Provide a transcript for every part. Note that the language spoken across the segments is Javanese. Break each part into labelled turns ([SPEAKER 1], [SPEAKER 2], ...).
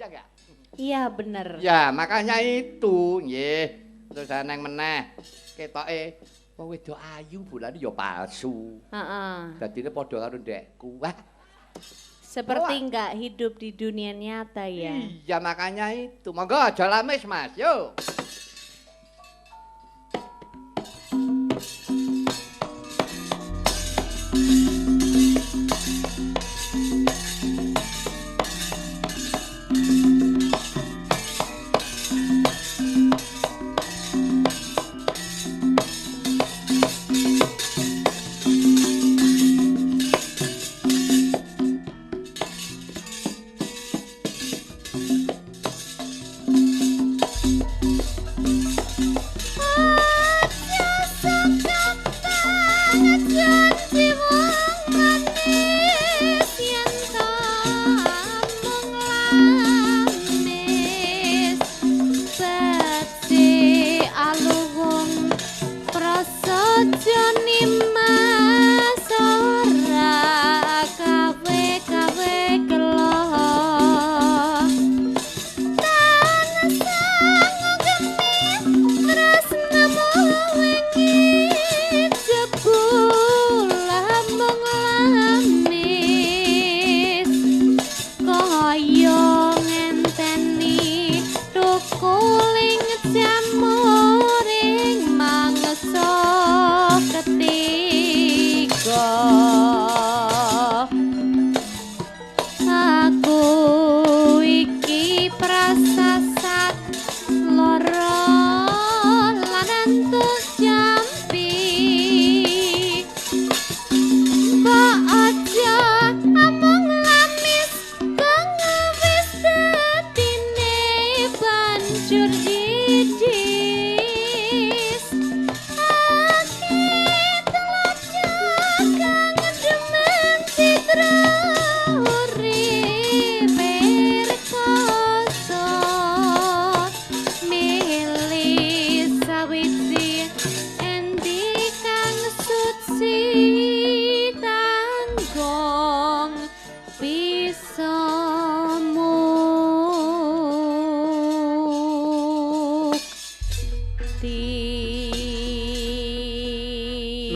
[SPEAKER 1] Iya enggak?
[SPEAKER 2] Iya, bener.
[SPEAKER 1] Ya, makanya itu, nggih. Terus aneng meneh ketoke wong wedok ayu bulane ya palsu.
[SPEAKER 2] Heeh.
[SPEAKER 1] Dadine padha karo ndekku. Wah.
[SPEAKER 2] Seperti enggak hidup di dunia nyata ya.
[SPEAKER 1] Iya, makanya itu. Monggo aja lamis, Mas. Yo.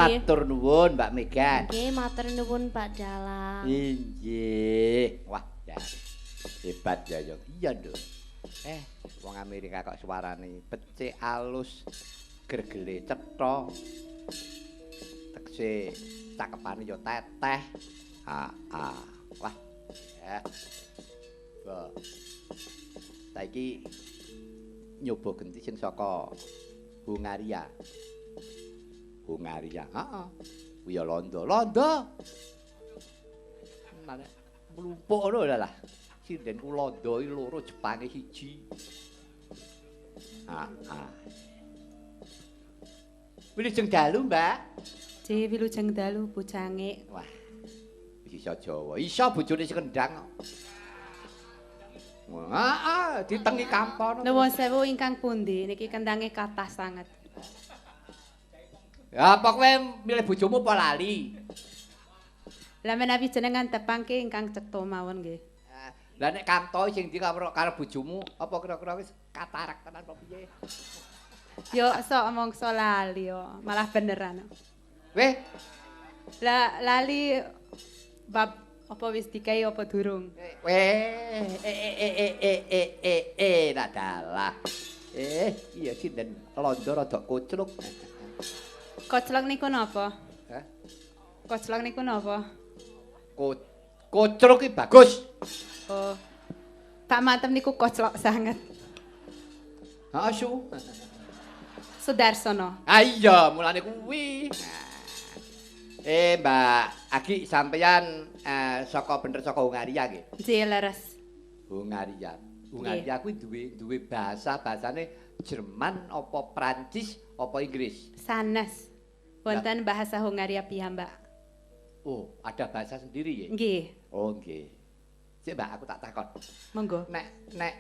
[SPEAKER 1] Matur nuwun Mbak Megan.
[SPEAKER 2] Nggih, matur nuwun Pak Dalang.
[SPEAKER 1] Inggih. Wah, ya. Hebat ya, yo. Iya, Nduk. Wong Amerika kok suarane becik alus, gregele cetha. Tegese cakepane yo teteh. Heeh. Wah. Ya. Bo. Saiki nyoba genti sing saka Hungaria. Hungaria, heeh. Kuwi ya londo. Londo. Mane mlumpuk ngono lho lah. Sindenku londo iki loro, Jepange siji. Heeh. Wilujeng dalu, Mbak.
[SPEAKER 3] Nggih, wilujeng dalu bocange.
[SPEAKER 1] Wah. Wis iso Jawa. Iso bojone sing kendang kok. Heeh, ditengi kampono.
[SPEAKER 3] Nuwun sewu ingkang pundi niki kendange kathah sanget.
[SPEAKER 1] Ya apa kowe milih bojomu apa lali?
[SPEAKER 3] Lah menawi jenengan tepangke ingkang cetha mawon nggih.
[SPEAKER 1] Lah nek kanto sing ndi karo bojomu apa kira-kira wis katarak tenan apa piye?
[SPEAKER 3] Yo sok mongso lali yo, malah beneran.
[SPEAKER 1] Weh.
[SPEAKER 3] Lah lali bab apa wis dikai apa durung?
[SPEAKER 1] Weh, dalah. Iya sinten londo rada kocluk.
[SPEAKER 3] Koclok niku napa?
[SPEAKER 1] Hah?
[SPEAKER 3] Koclok niku napa?
[SPEAKER 1] Koclok iki bagus.
[SPEAKER 3] Oh. Pak Matem niku koclok sanget.
[SPEAKER 1] Heeh, Su.
[SPEAKER 3] Sudarsono.
[SPEAKER 1] Ah iya, mulane kuwi. Mbak Agi sampeyan saka bener saka Hungaria nggih?
[SPEAKER 3] Nggih, leres.
[SPEAKER 1] Hungaria. Hungaria kuwi duwe bahasa-bahasane Jerman apa Prancis apa Inggris?
[SPEAKER 3] Sanes. Wonten bahasa Hungaria piyambak.
[SPEAKER 1] Oh, ada bahasa sendiri ya?
[SPEAKER 3] Nggih.
[SPEAKER 1] Oh, nggih. Sik, Mbak, aku tak takon.
[SPEAKER 3] Monggo.
[SPEAKER 1] Nek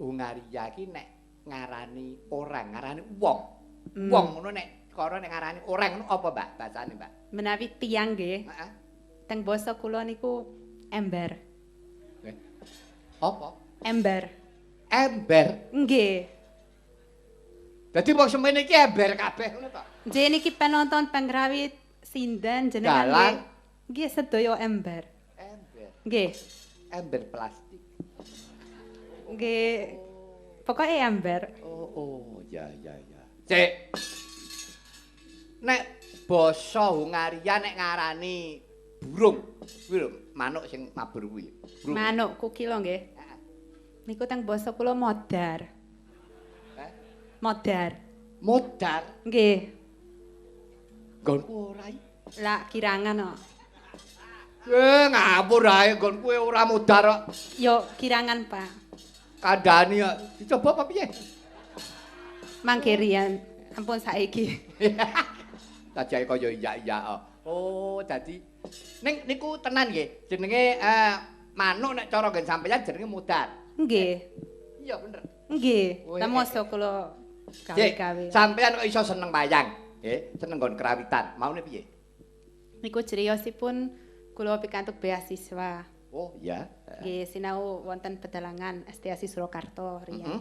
[SPEAKER 1] Hungaria iki nek ngarani orang, ngarani wong. Wong ngono nek cara nek ngarani orang ngono apa, Mbak, bahasane, Mbak?
[SPEAKER 3] Menawi tiyang nggih.
[SPEAKER 1] Heeh.
[SPEAKER 3] Teng basa kula niku ember.
[SPEAKER 1] Apa?
[SPEAKER 3] Ember.
[SPEAKER 1] Ember.
[SPEAKER 3] Nggih.
[SPEAKER 1] Dadi wong semene iki ember kabeh ngono to.
[SPEAKER 3] Nggih niki penonton pengrawit sinden jenengan
[SPEAKER 1] Dalang.
[SPEAKER 3] nggih. Nggih sedaya ember.
[SPEAKER 1] Ember.
[SPEAKER 3] Nggih.
[SPEAKER 1] Ember plastik.
[SPEAKER 3] Nggih. Pokoke ember.
[SPEAKER 1] Oh, oh, ya ya ya. Cek. Nek basa Hungaria nek ngarani burung, kuwi lho manuk sing mabur kuwi. Burung.
[SPEAKER 3] Manuk kukila nggih. Niku teng basa kula modar.
[SPEAKER 1] Eh?
[SPEAKER 3] Modar.
[SPEAKER 1] Modar.
[SPEAKER 3] Nggih.
[SPEAKER 1] Nggonku ora iki.
[SPEAKER 3] Lah kirangan kok.
[SPEAKER 1] Ngawur ae nggonku ora modar kok.
[SPEAKER 3] Yo kirangan, Pak.
[SPEAKER 1] Kandhani kok. Dicoba apa piye?
[SPEAKER 3] Mangke riyen, ampun saiki.
[SPEAKER 1] Tajake kaya iya-iya kok. Oh, dadi ning niku tenan nggih. Jenenge manuk nek cara nggen sampeyan jenenge modar.
[SPEAKER 3] Nggih.
[SPEAKER 1] Iya bener.
[SPEAKER 3] Nggih.
[SPEAKER 1] Oh,
[SPEAKER 3] Lah mosok kula
[SPEAKER 1] Cek,
[SPEAKER 3] gawe-gawe.
[SPEAKER 1] sampeyan kok iso seneng wayang, nggih, seneng nggon kerawitan. Maune piye?
[SPEAKER 3] Niku criyosipun kula pikantuk beasiswa.
[SPEAKER 1] Oh, iya.
[SPEAKER 3] Nggih, sinau wonten pedalangan STASI Surakarta riyen.
[SPEAKER 1] Heeh.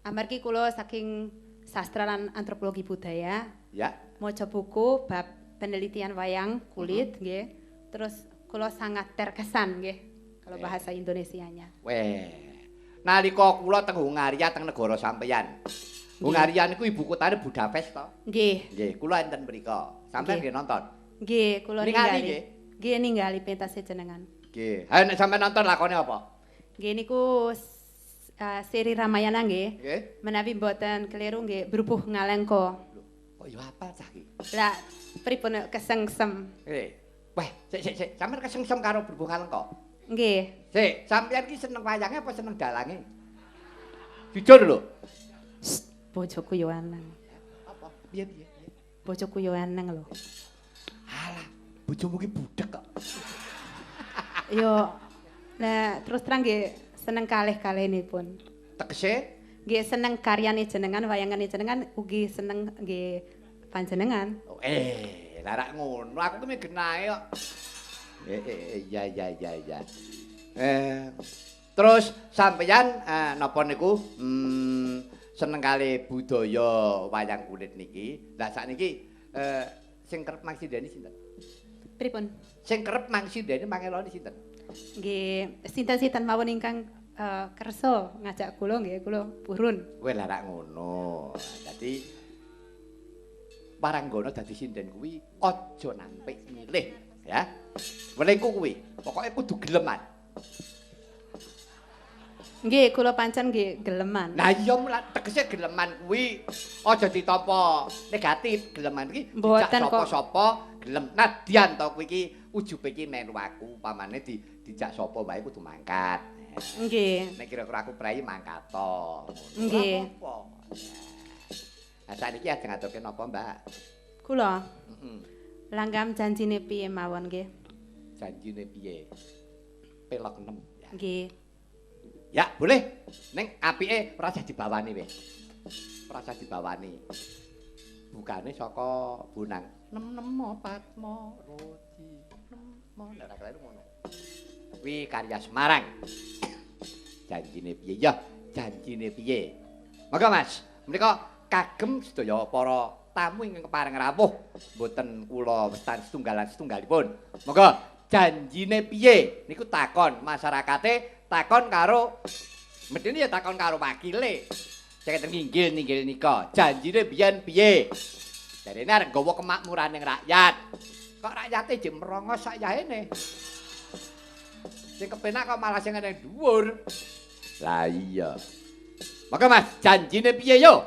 [SPEAKER 3] Amargi kula saking sastra lan antropologi budaya,
[SPEAKER 1] Ya.
[SPEAKER 3] maca buku bab penelitian wayang kulit nggih. Terus kula sangat terkesan nggih kalau bahasa Indonesianya.
[SPEAKER 1] Weh. Nalika kula teng Hungaria teng negara sampeyan. Hungaria niku ibu kotane Budapest to.
[SPEAKER 3] Nggih.
[SPEAKER 1] Nggih, kula enten mriku. Sampeyan
[SPEAKER 3] Nggih.
[SPEAKER 1] nggih nonton.
[SPEAKER 3] Nggih, kula
[SPEAKER 1] Ningali
[SPEAKER 3] ninggali.
[SPEAKER 1] nggih?
[SPEAKER 3] Nggih ninggali pentase jenengan.
[SPEAKER 1] Nggih. Ayo nek sampeyan nonton lakone apa?
[SPEAKER 3] Nggih niku seri Ramayana nggih.
[SPEAKER 1] Nggih.
[SPEAKER 3] Menawi mboten keliru nggih Brubuh Ngalengka.
[SPEAKER 1] Lho, kok ya apal cah iki?
[SPEAKER 3] Lah pripun kesengsem.
[SPEAKER 1] Nggih. Weh, sik sik sik, sampeyan kesengsem karo Brubuh Ngalengka.
[SPEAKER 3] Nggih.
[SPEAKER 1] Sik, sampeyan ki seneng wayange apa seneng dalange? Jujur lho.
[SPEAKER 3] Bojoku yo aneng.
[SPEAKER 1] Apa? Piye piye? piye?
[SPEAKER 3] Bojoku yo aneng lho.
[SPEAKER 1] Alah, bojomu ki budek kok.
[SPEAKER 3] Yo nah terus terang nggih seneng kalih-kalihipun.
[SPEAKER 1] Tegese
[SPEAKER 3] Nggih seneng karyane jenengan, wayangane jenengan ugi seneng nggih panjenengan.
[SPEAKER 1] Oh, lah rak ngono, aku ki genahe kok. Ya ya ya ya. Terus sampeyan napa niku seneng kali budaya wayang kulit niki. Lah sakniki sing kerep mangsindeni sinten?
[SPEAKER 3] Pripun?
[SPEAKER 1] Sing kerep mangsindeni mangeloni sinten?
[SPEAKER 3] Nggih sinten-sinten mawon ingkang kersa ngajak kula nggih kula purun.
[SPEAKER 1] Weh lah rak ngono. Dadi paranggana dadi sinden kuwi aja nampik milih ya. Welingku kuwi, pokoke kudu geleman.
[SPEAKER 3] Nggih, kula pancen nggih geleman.
[SPEAKER 1] Lah iya tegese geleman kuwi aja ditampa negatif, geleman iki
[SPEAKER 3] Mboten kok.
[SPEAKER 1] Sapa-sapa gelem. Nadyan to kuwi iki ujube iki melu aku, pamane dijak sapa wae kudu mangkat.
[SPEAKER 3] Nggih.
[SPEAKER 1] Nek kira-kira aku prei mangkat to.
[SPEAKER 3] Nggih.
[SPEAKER 1] Lah sakniki ajeng ngaturke napa, Mbak?
[SPEAKER 3] Kula
[SPEAKER 1] Heeh.
[SPEAKER 3] langgam janjine piye mawon nggih?
[SPEAKER 1] Janjine piye? Pelok 6 ya.
[SPEAKER 3] Nggih.
[SPEAKER 1] Ya, boleh. Ning apike ora usah dibawani wis. Ora usah dibawani. Bukane saka Bonang. Nem nem patmo roti. Nem nek ora kleru ngono. Kuwi karya Semarang. Janjine piye? Ya, janjine piye? Monggo Mas, menika kagem sedaya para tamu ingkang kepareng rawuh mboten kula westan setunggalan setunggalipun. Monggo janjine piye? Niku takon masyarakate, takon karo medine ya takon karo wakile. Sing teng nginggil-nginggil nika, janjine biyen piye? Jarene arep nggawa kemakmuran ning rakyat. Kok rakyate jek merongos sak yahene. Sing kepenak kok malah sing ning dhuwur. Lah iya. Monggo Mas, janjine piye yo?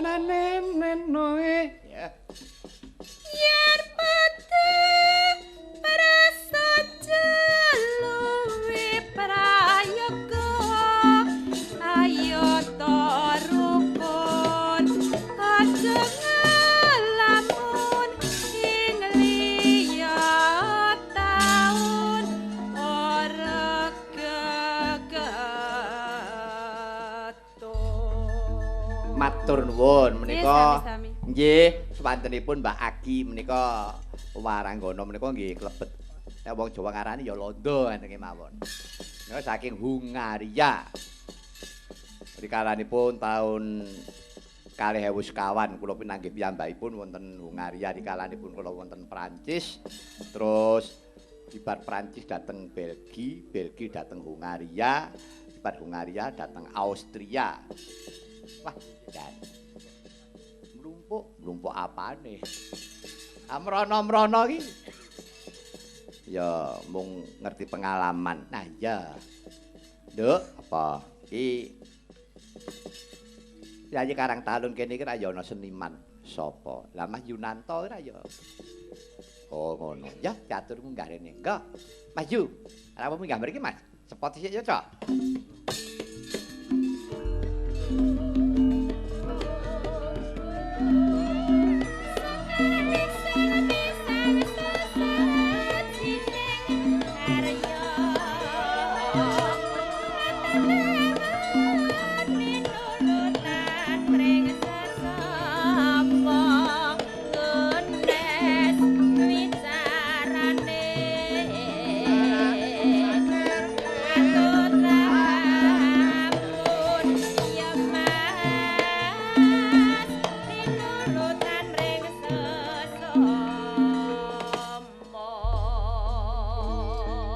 [SPEAKER 1] Ya.
[SPEAKER 3] Yen pati prasaja luwih prayoga ayo rukun aja nglamun ing liya taun ora kegetun.
[SPEAKER 1] Matur nuwun menika. Nggih, swantenipun Mbak Agi menika waranggana menika nggih klebet nek wong Jawa ngarani ya londo ngene mawon. Menika saking Hungaria. Rikalanipun taun 2004 kula pinanggih piyambakipun wonten Hungaria, rikalanipun kula wonten Prancis. Terus bibar Prancis dateng Belgia, Belgia dateng Hungaria, bibar Hungaria dateng Austria. Wah, dan mlumpuk apane? Amrono-mrono iki ya mung ngerti pengalaman. Nah, iya. Nduk, apa? Iki Yayi Karang Talun kene iki ra ya ana seniman sapa? Lah Mas Yunanto ora ya. Oh, ngono. Ya, catur munggah rene. Engko. Mas Yu, ora apa munggah mriki, Mas. Sepot sik ya, Cok.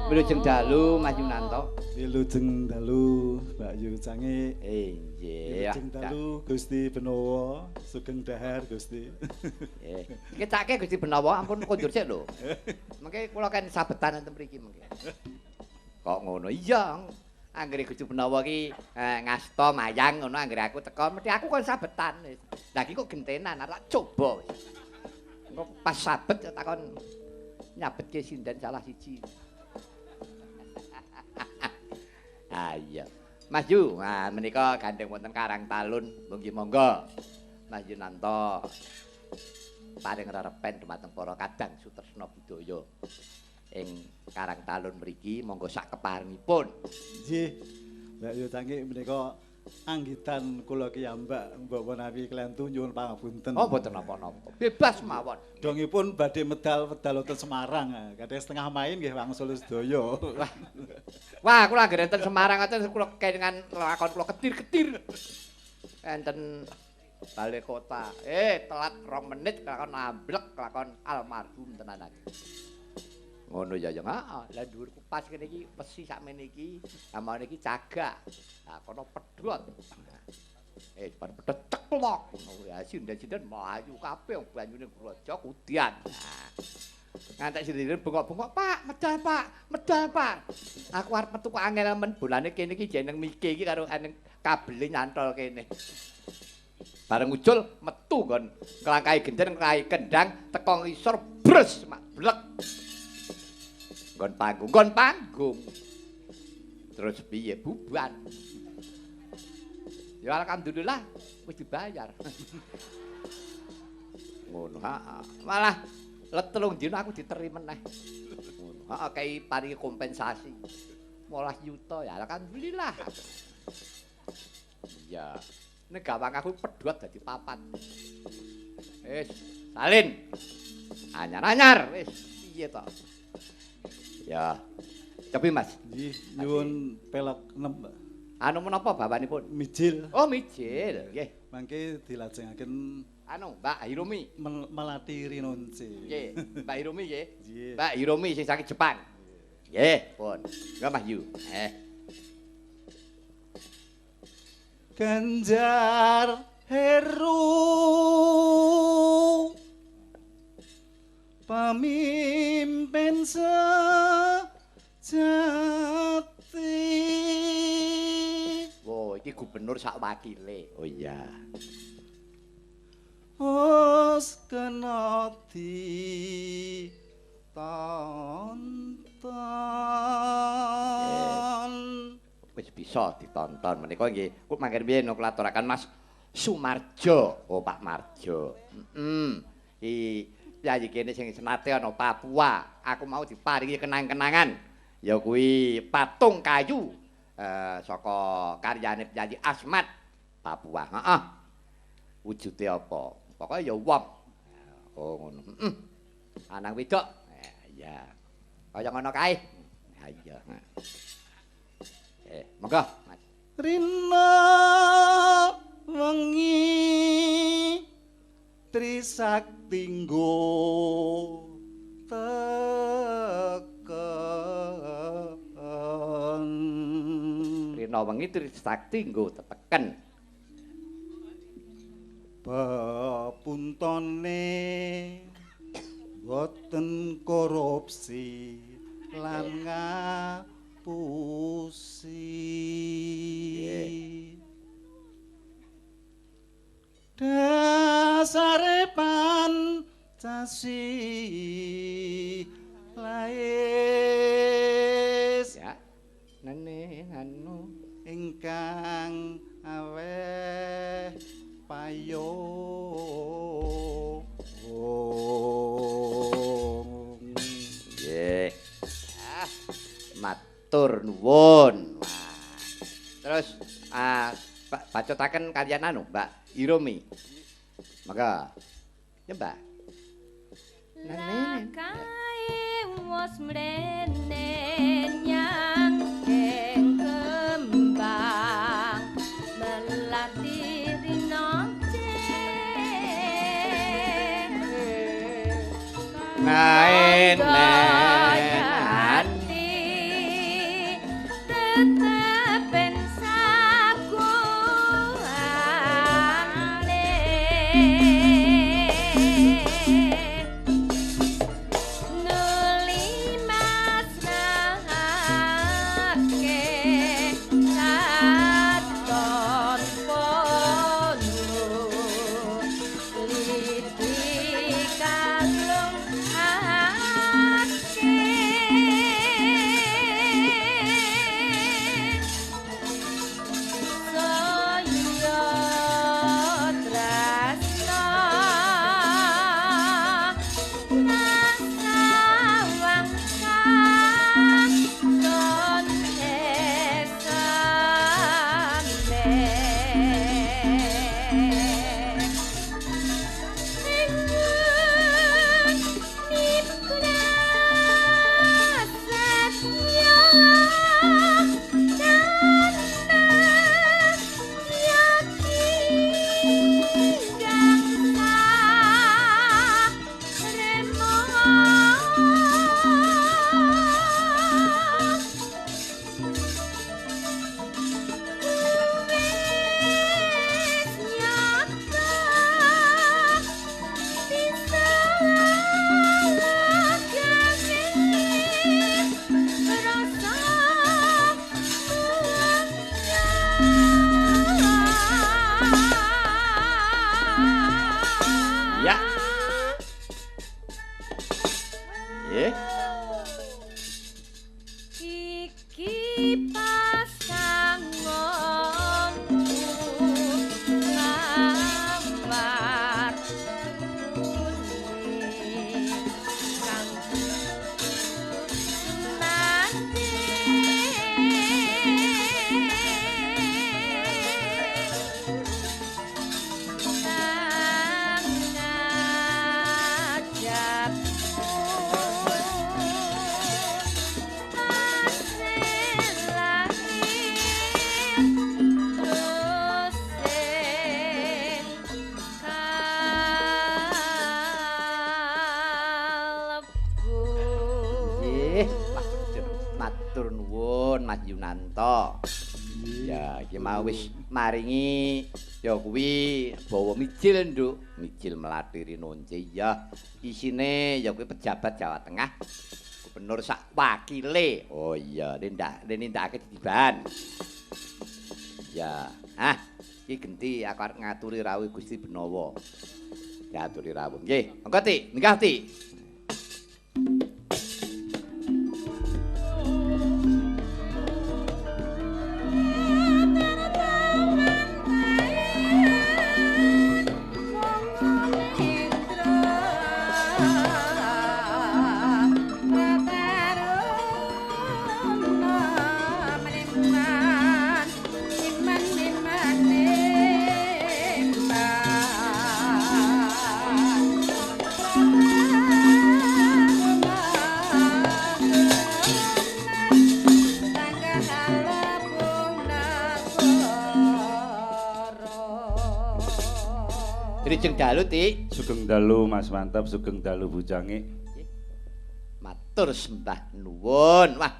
[SPEAKER 1] Wilujeng dalu Mas Yunanto.
[SPEAKER 4] Wilujeng dalu Mbak Yu Cange.
[SPEAKER 1] Nggih.
[SPEAKER 4] Wilujeng dalu Gusti Benowo, sugeng dahar Gusti.
[SPEAKER 1] Nggih. Iki cake Gusti Benowo ampun kondur sik lho. Mengke kula kan sabetan enten mriki mengke. Kok ngono? Iya. Anggere Gusti Benowo iki ngasta mayang ngono anggere aku teko mesti aku kon sabetan. Lah iki kok gentenan arep coba. Engko pas sabet takon nyabetke sinden salah siji. Ah iya. Mas Yu, nah menika gandeng wonten Karang Talun, monggo monggo. Mas Yunanto paring rerepen dumateng para kadang sutresna budaya ing Karang Talun mriki, monggo sak keparengipun.
[SPEAKER 4] Nggih. Mbak Yu Cangik menika anggitan kula kiyambak mbok menawi klentu nyuwun pangapunten.
[SPEAKER 1] Oh, mboten napa-napa. Bebas mawon.
[SPEAKER 4] Dongipun badhe medal-medal wonten Semarang. Kadang setengah main nggih wangsul sedaya.
[SPEAKER 1] Wah, kula anggere enten Semarang ngoten kula kelingan lakon kula ketir-ketir. Enten balai kota. Telat 2 menit kelakon amblek kelakon almarhum tenan aku. Ngono ya ya heeh. Lah dhuwurku pas kene iki wesi sakmene iki, amane iki cagak. Lah kono pedhot. Bar pedhot ceklok ngono ya sinden-sinden mlayu kabeh banyune grojok udan. Ngantek sinden bengok-bengok, "Pak, medal Pak, medal Pak." Aku arep metu kok angel men bolane kene iki jeneng mike iki karo eneng kabele nyantol kene. Bareng ucul metu nggon nglangkahi gendeng nglangkahi kendang teko ngisor bres mak blek. Nggon panggung, nggon panggung. Terus piye buban. Ya alhamdulillah wis dibayar. Ngono heeh. Malah let 3 dina aku diteri meneh. Ngono heeh kai paringi kompensasi. 15 yuta ya alhamdulillah. Iya. Nek gawang aku pedhot dadi 4. Wis, salin. Anyar-anyar wis piye to? Ya. Tapi Mas,
[SPEAKER 4] nggih nyuwun pelok 6, Pak.
[SPEAKER 1] Anu menapa bawanipun?
[SPEAKER 4] Mijil.
[SPEAKER 1] Oh, mijil. Nggih.
[SPEAKER 4] Mangke dilajengaken
[SPEAKER 1] anu Mbak Hiromi
[SPEAKER 4] Melati Rinonce.
[SPEAKER 1] Nggih, Mbak Hiromi nggih. Mbak Hiromi sing saking Jepang. Nggih, pun. Nggih Mas Yu.
[SPEAKER 4] Ganjar Heru pamimpin sejati.
[SPEAKER 1] Wo, iki gubernur sak wakile. Oh iya.
[SPEAKER 4] Wis kena ditonton.
[SPEAKER 1] Wis bisa ditonton menika nggih. Kok mangke riyen kula aturaken Mas Sumarjo. Oh, Pak Marjo. Heeh. Iki piyayi kene sing senate ana Papua. Aku mau diparingi kenang-kenangan. Ya kuwi patung kayu saka karyane piyayi Asmat Papua. Heeh. Wujude apa? Pokoke ya wong. Oh ngono. Heeh. Lanang wedok. Iya. Kaya ngono kae. Ha iya. Monggo, Mas.
[SPEAKER 4] Rina wengi Trisakti nggo teken.
[SPEAKER 1] Rina wengi Trisakti nggo teteken.
[SPEAKER 4] Pepuntone boten korupsi lan ngapusi. Dasare Pancasila is
[SPEAKER 1] ya nene anu
[SPEAKER 4] ingkang aweh payung.
[SPEAKER 1] Nggih. Matur nuwun. Terus bacotaken kaliyan anu Mbak Iromi. Monggo. Ya Mbak.
[SPEAKER 2] Lakae wos mrene nyang ing kembang melati rino
[SPEAKER 1] naen Matur nuwun Mas Yunanto. Ya, iki mau wis maringi ya kuwi bawa mijil, Nduk. Mijil Melati Rinonce ya. Isine ya kuwi pejabat Jawa Tengah. Gubernur sak wakile. Oh iya, nindakake titiban. Ya, ah, iki genti aku arep ngaturi rawuh Gusti Benawa. Diaturi rawuh. Nggih, monggo Ti, minggah Ti. Sugeng dalu Ti.
[SPEAKER 5] Sugeng dalu Mas Mantap, sugeng dalu Bujange.
[SPEAKER 1] Matur sembah nuwun. Wah,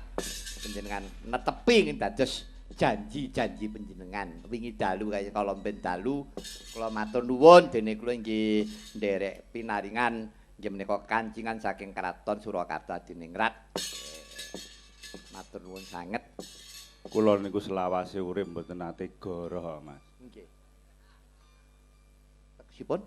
[SPEAKER 1] panjenengan netepi dados janji-janji panjenengan. Wingi dalu kaya kalomben dalu kula matur nuwun dene kula inggih nderek pinaringan inggih menika kancingan saking Kraton Surakarta Diningrat. Matur nuwun sanget.
[SPEAKER 5] Kula niku selawase urip mboten nate goroh, Mas.
[SPEAKER 1] Nggih. Sipun?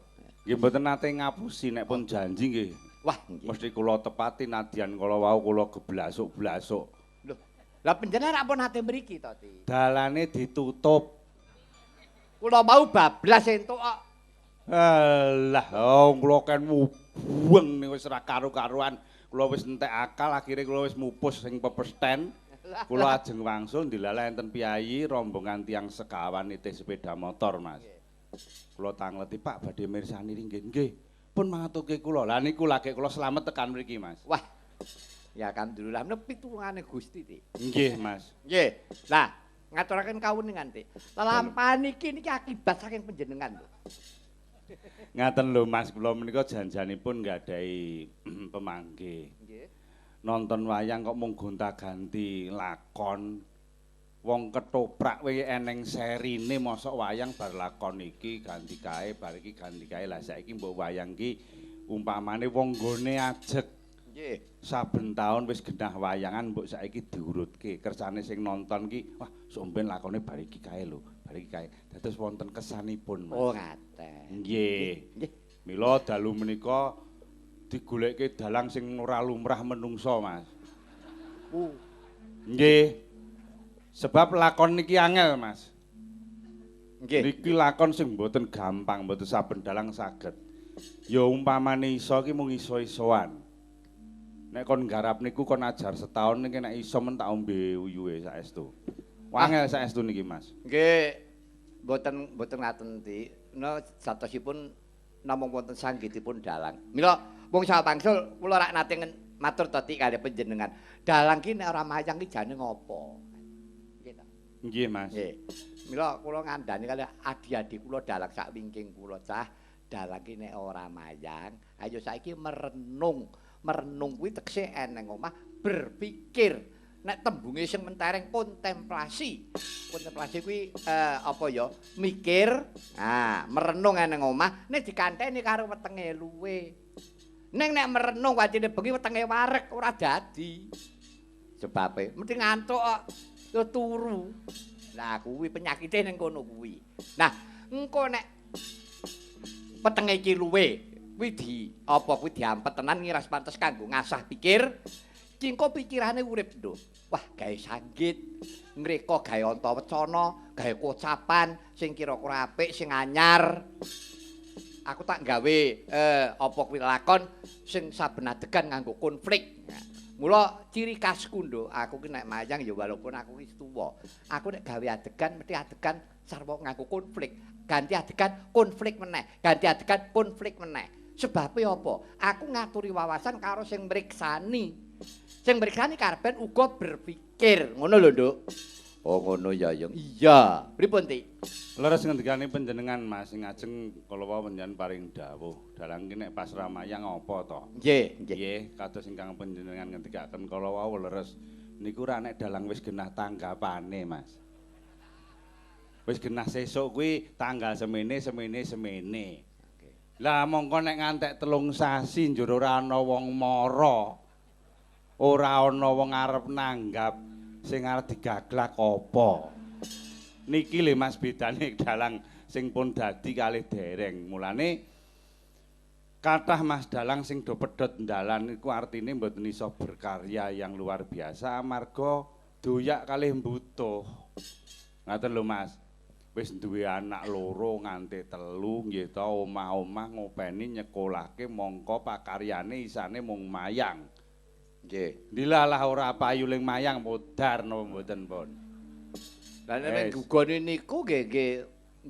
[SPEAKER 5] Nggih mboten nate ngapusi nek pun janji nggih.
[SPEAKER 1] Wah, nggih.
[SPEAKER 5] Mesti kula tepati nadyan kala wau kula geblasuk-blasuk.
[SPEAKER 1] Lho, lah panjenengan rak pun nate mriki to, Ti?
[SPEAKER 5] Dalane ditutup.
[SPEAKER 1] Kula mau bablas entuk kok.
[SPEAKER 5] Alah, oh kula ken mubeng niku wis ora karu-karuan. Kula wis entek akal akhire kula wis mupus sing pepesten. Kula ajeng wangsul ndilalah enten piyayi rombongan tiyang sekawan nitih sepeda motor, Mas. Kula tangleti Pak badhe mirsani nggih. Nggih. Pun mangatuke kula. Lah niku lagek kula slamet tekan mriki, Mas.
[SPEAKER 1] Wah. Ya alhamdulillah menawi pitulungane Gusti, Ti.
[SPEAKER 5] Nggih, Mas.
[SPEAKER 1] Nggih. Lah, ngaturaken kawuningan, Ti. Lelampahan iki niki akibat saking panjenengan lho.
[SPEAKER 5] Ngaten lho, Mas, kula menika janjanipun nggadahi pemanggih.
[SPEAKER 1] Nggih.
[SPEAKER 5] Nonton wayang kok mung gonta-ganti lakon. Wong ketoprak kowe eneng serine mosok wayang bar lakon iki ganti kae bar iki ganti kae. Lah saiki mbok wayang ki umpamane wong nggone ajeg.
[SPEAKER 1] Nggih.
[SPEAKER 5] Saben taun wis genah wayangan mbok saiki diurutke. Kersane sing nonton ki wah somben lakone bar iki kae lho, bar iki kae. Dados wonten kesanipun, Mas.
[SPEAKER 1] Oh, ngaten.
[SPEAKER 5] Nggih.
[SPEAKER 1] Nggih.
[SPEAKER 5] Mila dalu menika digolekke dalang sing ora lumrah menungso, Mas. Nggih. Sebab lakon niki angel, Mas.
[SPEAKER 1] Nggih.
[SPEAKER 5] Niki lakon sing mboten gampang, mboten saben dalang saged. Ya umpamane iso ki mung iso-isoan. Nek kon nggarap niku kon ajar setahun niki nek iso men tak ombe uyuhe saestu. Angel saestu niki, Mas.
[SPEAKER 1] Nggih. Mboten ngaten Ti. No satosipun namung wonten sanggitipun dalang. Mila wong sawangsul kula rak nate matur to Ti kali panjenengan. Dalang ki nek ora mayang ki jane ngopo?
[SPEAKER 5] Nggih, Mas.
[SPEAKER 1] Nggih. Mila kula ngandani kali adi-adi kula dalang sak wingking kula cah, dalang ki nek ora mayang, ayo saiki merenung. Merenung kuwi tegese eneng omah berpikir. Nek tembunge sing mentereng kontemplasi. Kontemplasi kuwi apa ya? Mikir. Nah, merenung eneng omah nek dikanteni karo wetenge luwe. Ning nek merenung wacine bengi wetenge wareg ora dadi. Sebabe mesti ngantuk kok. Turu. Lah kuwi penyakite ning kono kuwi. Nah, engko nek petenge iki luwe, kuwi di apa kuwi diampet tenan ngiras pantes kanggo ngasah pikir. Ki engko pikirane urip lho. Wah, gawe sanggit, ngreka gawe antawacana, gawe kocapan sing kira-kira apik, sing anyar. Aku tak gawe apa kuwi lakon sing saben adegan nganggo konflik. Mula ciri khasku nduk, aku ki nek mayang ya walaupun aku wis tuwa, aku nek gawe adegan mesti adegan sarwa nganggo konflik. Ganti adegan konflik meneh, ganti adegan konflik meneh. Sebabe apa? Aku ngaturi wawasan karo sing mriksani. Sing mriksani karben uga berpikir. Ngono lho, Nduk. Oh, ngono ya, Yung. Iya. Pripun, Ti?
[SPEAKER 5] Leres ngendikane panjenengan, Mas, sing ajeng kala wau panjenengan paring dawuh. Dalang ki nek pas ramayang apa to?
[SPEAKER 1] Nggih, nggih.
[SPEAKER 5] Nggih, kados ingkang panjenengan ngendikaken kala wau leres. Niku ra nek dalang wis genah tanggapane, Mas. Wis genah sesuk kuwi tanggal semene, semene, semene. Lah mongko nek ngantek 3 sasi njur ora ana wong mara. Ora ana wong arep nanggap sing arep digaglak apa. Niki lho Mas bedane dalang sing pun dadi kalih dereng. Mulane Kathah Mas dalang sing do pedhot dalan iku artine mboten iso berkarya yang luar biasa amarga doyak kalih mbutuh. Ngaten lho Mas. Wis duwe anak loro nganti telu nggih ta, omah-omah ngopeni nyekolahke mongko pakaryane isane mung mayang.
[SPEAKER 1] Nggih.
[SPEAKER 5] Dilalah ora payu ling mayang modar napa mboten pun.
[SPEAKER 1] Lah nek gugone niku nggih nggih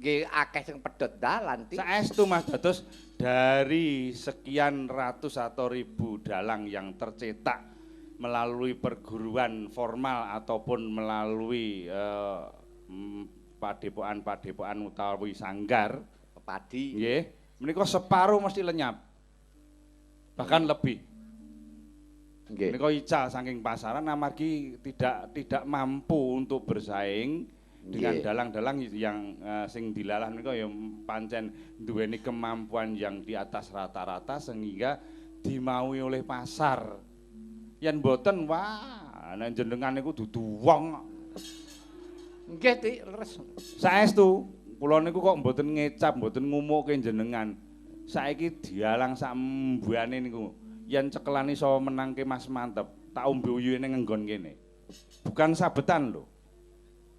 [SPEAKER 1] nggih akeh sing pedhot dalan ti.
[SPEAKER 5] Saestu Mas, dados dari sekian ratus atau ribu dalang yang tercetak melalui perguruan formal ataupun melalui padepokan-padepokan utawi sanggar
[SPEAKER 1] pepadi
[SPEAKER 5] nggih, menika separuh mesti lenyap. Bahkan lebih.
[SPEAKER 1] Nggih.
[SPEAKER 5] Menika ical saking pasaran amargi tidak mampu untuk bersaing dengan dalang-dalang yang sing dilalah menika ya pancen duweni kemampuan yang di atas rata-rata sehingga dimaui oleh pasar. Yen mboten wah, nek jenengan niku dudu wong.
[SPEAKER 1] Nggih, Ti, leres.
[SPEAKER 5] Saestu kula niku kok mboten ngecap, mboten ngumuke jenengan. Saiki dialang sak mbuane niku. Yen cekelan iso menangke Mas Manteb, tak ombe uyuhe ning nggon kene. Bukan sabetan lho.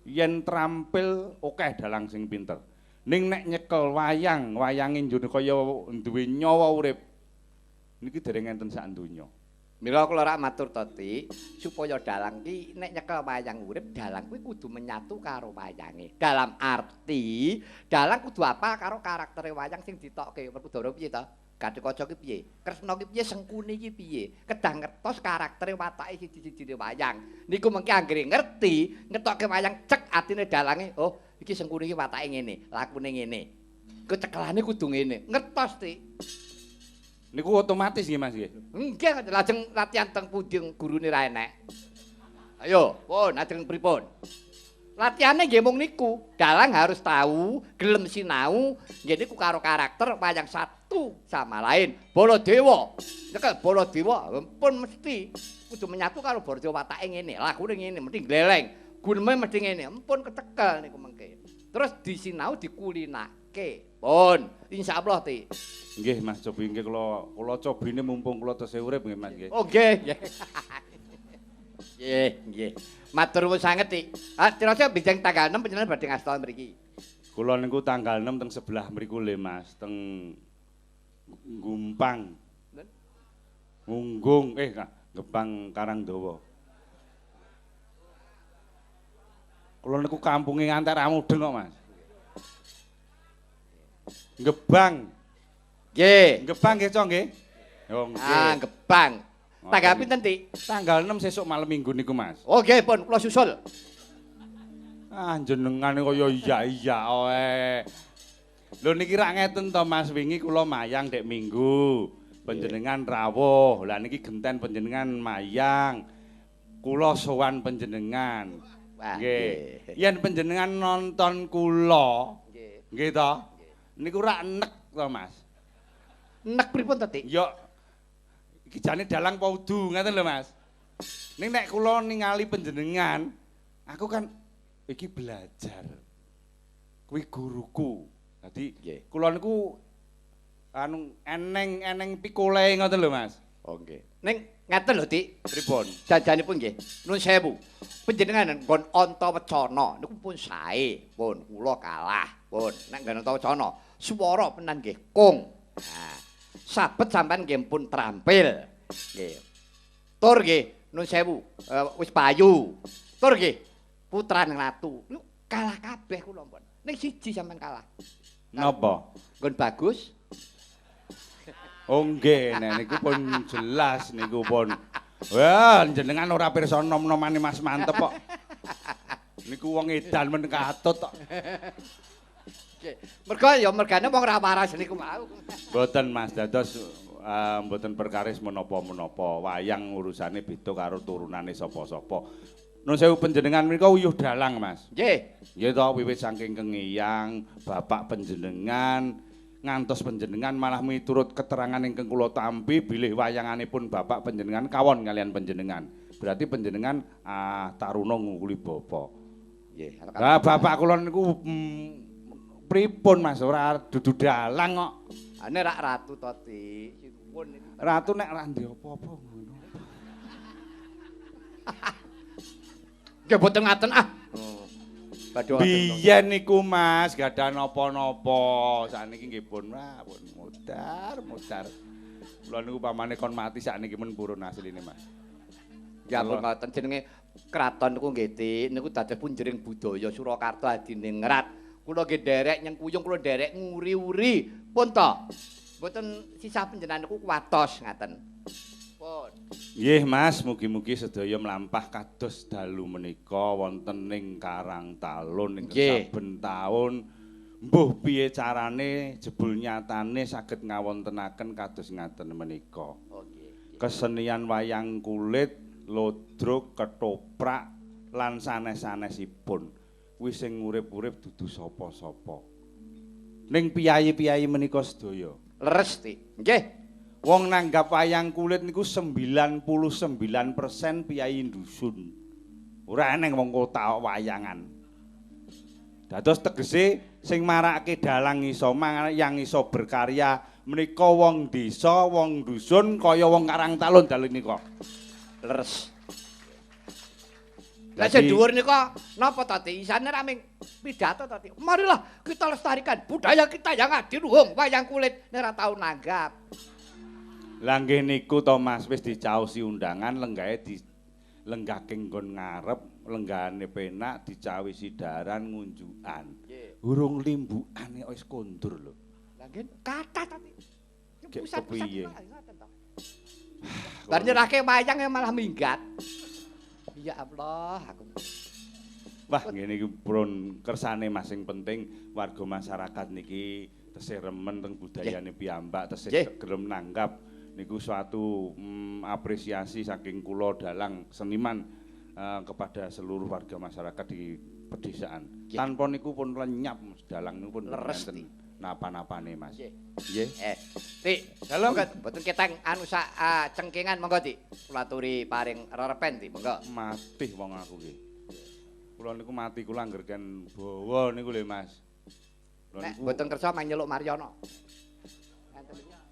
[SPEAKER 5] Yen terampil akeh dalang sing pinter. Ning nek nyekel wayang, wayange njone kaya duwe nyawa urip. Niki dereng enten sak donya.
[SPEAKER 1] Mila kula rak matur to, Ti, supaya dalang ki nek nyekel wayang urip, dalang kuwi kudu menyatu karo wayange. Dalam arti dalang kudu apal karo karaktere wayang sing ditokke. Werkudara piye to? Gatotkaca ki piye? Kresna ki piye? Sengkuni ki piye? Kedah ngertos karaktere watake siji-sijine wayang. Niku mengki anggere ngerti, ngetokke wayang cek atine dalange, oh iki Sengkuni ki watake ngene, lakune ngene. Ku cekelane kudu ngene. Ngertos, Ti.
[SPEAKER 5] Niku otomatis nggih Mas nggih.
[SPEAKER 1] Nggih, lajeng latihan teng pundi gurune ra enek. Ayo, pun ajeng pripun? Latihane nggih mung niku. Dalang harus tahu, gelem sinau, nggih niku karo karakter wayang satu sama lain. Baladewa, nyekel Baladewa pun mesti kudu menyatu karo Baladewa watake ngene, lakune ngene, mesti gleleng. Guneme mesti ngene, empun kecekel niku mengke. Terus disinau dikulinake. Pun, insyaallah Ti.
[SPEAKER 5] Nggih Mas cobi nggih kula cobine mumpung kula tesih urip nggih Mas nggih.
[SPEAKER 1] Oh nggih. Nggih, nggih. Matur nuwun sanget, Ti. Ah, tirose bijeng tanggal 6 panjenengan badhe ngasta mriki.
[SPEAKER 5] Kula niku tanggal 6 teng sebelah mriku lho Mas, teng Gumpang. Ngunggung Gebang Karangdawa. Kula niku kampunge ngantek ra mudeng kok Mas. Gebang.
[SPEAKER 1] Nggih.
[SPEAKER 5] Gebang nggih, Cok nggih. Oh nggih.
[SPEAKER 1] Ah, Gebang. Tanggal pinten, Ti?
[SPEAKER 5] Tanggal 6 sesuk malam Minggu niku, Mas.
[SPEAKER 1] Oh nggih, pun kula susul.
[SPEAKER 5] Ah, jenengan kaya iya-iya oe. Lho niki rak ngeten to, Mas, wingi kula mayang dek Minggu. Panjenengan rawuh. Lah niki genten panjenengan mayang. Kula sowan panjenengan. Nggih. Yen panjenengan nonton kula, nggih. Nggih to? Niku rak nek to, Mas.
[SPEAKER 1] Nek pripun to, Tik?
[SPEAKER 5] Ya iki jane dalang apa udu ngaten lho, Mas. Ning nek kula ningali panjenengan, aku kan iki belajar. Kuwi guruku. Dadi kula niku anu eneng-eneng pikole ngoten lho, Mas.
[SPEAKER 1] Oh nggih. Ning ngaten lho, Tik.
[SPEAKER 5] Pripun?
[SPEAKER 1] Janjanipun nggih. Nuwun sewu. Panjenengan nggon Antawacana niku pun sae, pun kula kalah. Pun nek nggon Antawacana, swara penan nggih kung. Nah, sabet sampean nggih pun terampil. Nggih. Tur nggih, nuwun sewu, wis payu. Tur nggih, putrane ratu. Niku kalah kabeh kula pun. Ning siji sampean kalah.
[SPEAKER 5] Napa?
[SPEAKER 1] Nggon bagus.
[SPEAKER 5] Oh nggih, nek niku pun jelas niku pun. Wah, jenengan ora pirsa nom-nomane Mas Manteb kok. Niku wong edan men katut kok.
[SPEAKER 1] Nggih. Mergo ya mergane wong ora waras niku mau.
[SPEAKER 5] Mboten Mas, dados mboten perkaris menapa-menapa. Wayang urusane beda karo turunane sapa-sapa. Nun sewu panjenengan menika uyuh dalang, Mas.
[SPEAKER 1] Nggih.
[SPEAKER 5] Nggih to, wiwit saking Kengiyang, bapak panjenengan ngantos panjenengan malah miturut keterangan ingkang kula tampi bilih wayanganipun bapak panjenengan kawon kalian panjenengan. Berarti panjenengan taruna ngungkuli bapak.
[SPEAKER 1] Nggih.
[SPEAKER 5] Lah bapak kula niku Pripun Mas ora dudu dalang kok.
[SPEAKER 1] Ane rak ratu to, Ti. Sinuwun iki.
[SPEAKER 5] Ratu nek ra ndek apa-apa ngono.
[SPEAKER 1] Nggih mboten ngaten ah.
[SPEAKER 5] Biyen niku Mas gadah napa-napa. Sakniki nggih pun pun mudar-mudar. Kula niku pamane kon mati sakniki men purun asline Mas.
[SPEAKER 1] Ya pun ngoten jenenge kraton niku nggih Ti, niku dados punjering budaya Surakarta adiningrat. Kula nggih nderek nyengkuyung, kula nderek nguri-uri. Pun to. Mboten sisah panjenengan niku kuwatos ngaten. Pun.
[SPEAKER 5] Nggih Mas, mugi-mugi sedaya mlampah kados dalu menika wonten ing Karang Talun ing saben taun. Mbuh piye carane jebul nyatane saged ngawontenaken kados ngaten menika.
[SPEAKER 1] Oh nggih.
[SPEAKER 5] Kesenian wayang kulit, lodrok, ketoprak lan sanes-sanesipun. Kuwi sing urip-urip dudu sapa-sapa. Ning piyayi-piyayi menika sedaya.
[SPEAKER 1] Leres, Ti. Nggih.
[SPEAKER 5] Wong nanggap wayang kulit niku 99% piyayi dusun. Ora eneng wong kota wayangan. Dados tegese sing marake dalang iso yang iso berkarya menika wong desa, wong dusun kaya wong Karang Talun dalu nika.
[SPEAKER 1] Leres. Lah sing dhuwur nika napa to, Ti? Isane ra ming pidato to, Ti. Marilah kita lestarikan budaya kita yang adiluhung wayang kulit nek ora tau nanggap.
[SPEAKER 5] Lah nggih niku to Mas wis dicaosi undangan lenggahe di lenggahke nggon ngarep, lenggahane penak dicawisi daran ngunjukan. Urung limbukane wis kondur lho.
[SPEAKER 1] Lah nggih kathah to, Ti. Pusat-pusat ngoten to. Bar nyerahke wayang malah minggat. Ya Allah, aku.
[SPEAKER 5] Wah, ngene iki pun kersane Mas sing penting warga masyarakat niki tesih remen teng budayane piyambak, tesih gelem nanggap niku suatu apresiasi saking kula dalang seniman kepada seluruh warga masyarakat di pedesaan. Tanpa niku pun lenyap dalang niku pun
[SPEAKER 1] leres
[SPEAKER 5] napa-napane Mas. Nggih.
[SPEAKER 1] Ti, dalem mboten ketang anu sak cengkingan monggo Ti. Kula aturi paring rerepen Ti, monggo.
[SPEAKER 5] Matih wong aku nggih. Kula niku mati kula angger ken bawa niku lho Mas. Kula
[SPEAKER 1] niku mboten kersa mang nyeluk Maryono.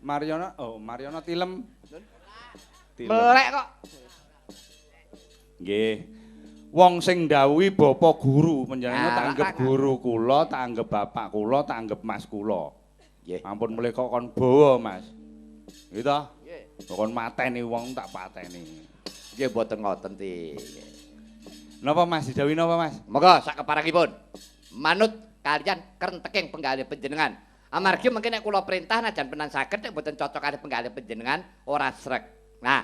[SPEAKER 5] Maryono, oh Maryono tilem.
[SPEAKER 1] Tilem. Melek kok.
[SPEAKER 5] Nggih. Wong sing ndhawuhi bapak guru panjenengan tak anggap guru kula, tak anggap bapak kula, tak anggap mas kula.
[SPEAKER 1] Nggih.
[SPEAKER 5] Ampun mulih kok kon bawa, Mas. Nggih to?
[SPEAKER 1] Nggih.
[SPEAKER 5] Kon mateni wong tak pateni.
[SPEAKER 1] Nggih mboten ngoten Ti.
[SPEAKER 5] Napa Mas didhawuhi napa Mas?
[SPEAKER 1] Monggo sak keparengipun. Manut kalian krenteking penggalih panjenengan. Amargi mengki nek kula perintah najan penan saged nek mboten cocok kalih penggalih panjenengan ora srek. Nah,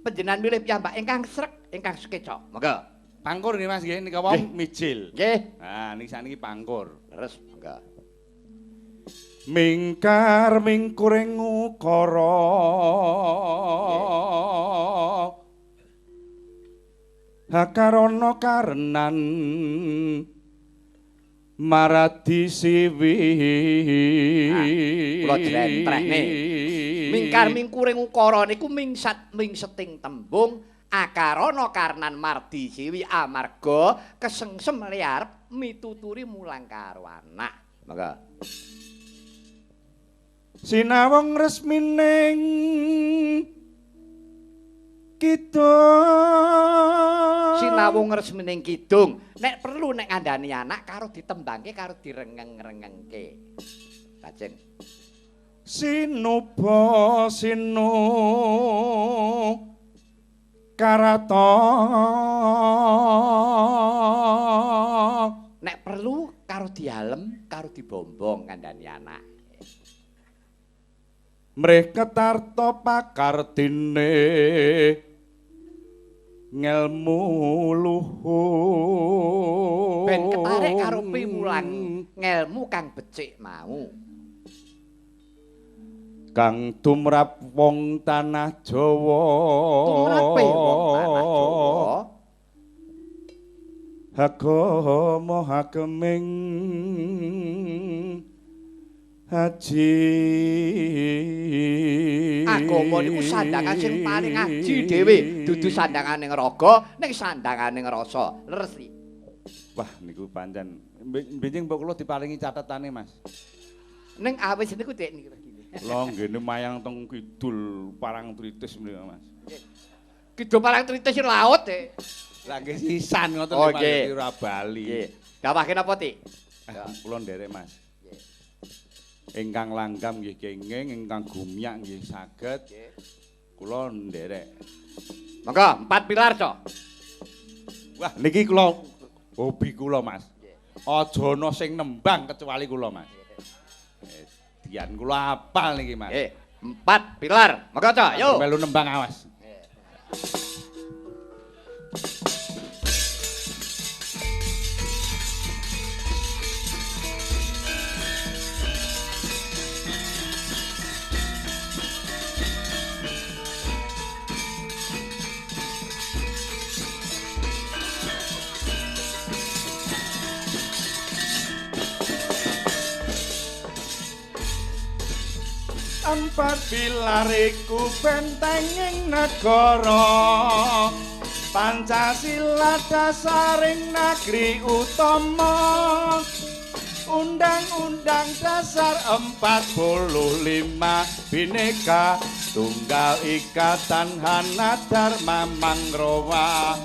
[SPEAKER 1] panjenengan milih piyambak ingkang srek, ingkang sekeca. Monggo.
[SPEAKER 5] Pangkur nggih Mas nggih nika wau mijil.
[SPEAKER 1] Nggih.
[SPEAKER 5] Nah, niki sakniki pangkur.
[SPEAKER 1] Leres, monggo.
[SPEAKER 5] Mingkar mingkuring ukara. Hakarana karenan maradi siwi.
[SPEAKER 1] Kula jlentrehne. Mingkar mingkuring ukara niku mingsat mingseting tembung akarana karnan mardi siwi amarga kesengsem le arep mituturi mulang karo anak. Monggo.
[SPEAKER 5] Sinawung resmining kidung.
[SPEAKER 1] Sinawung resmining kidung. Nek perlu nek ngandani anak karo ditembangke karo direngeng-rengengke. Lajeng
[SPEAKER 5] sinuba sinu karata.
[SPEAKER 1] Nek perlu karo dialem karo dibombong ngandani anak.
[SPEAKER 5] Mrih ketarta pakardine ngelmu luhur.
[SPEAKER 1] Ben ketarik karo pimulang ngelmu kang becik mau.
[SPEAKER 5] Kang tumrap wong tanah Jawa.
[SPEAKER 1] Tumrape wong tanah Jawa.
[SPEAKER 5] Agama hageming haji.
[SPEAKER 1] Agama niku sandangan sing paling aji dhewe, dudu sandangane raga, ning sandangane rasa. Leres iki.
[SPEAKER 5] Wah niku pancen benjing mbok kula diparingi catetane Mas.
[SPEAKER 1] Ning awis niku dek niki regine.
[SPEAKER 5] Lho nggene mayang teng kidul Parangtritis menika Mas.
[SPEAKER 1] Kidul Parangtritis laut e.
[SPEAKER 5] Lah nggih sisan ngoten lho Mas ora bali.
[SPEAKER 1] Nggih. Dawahke napa Tik?
[SPEAKER 5] Kula nderek Mas. Ingkang langgam nggih kenging, ingkang gumyak nggih saged. Kula nderek.
[SPEAKER 1] Monggo, 4 pilar, Cok.
[SPEAKER 5] Wah, niki kula hobi kula, Mas. Aja ana sing nembang kecuali kula, Mas. Dian kula apal niki, Mas.
[SPEAKER 1] Nggih, 4 pilar. Monggo, Cok, yo.
[SPEAKER 5] Melu nembang awas. Empat pilar iku bentenging negara, Pancasila dasaring negeri utama, Undang-Undang Dasar 45 Bhinneka Tunggal Ika Tanha Dharma Mangrowa,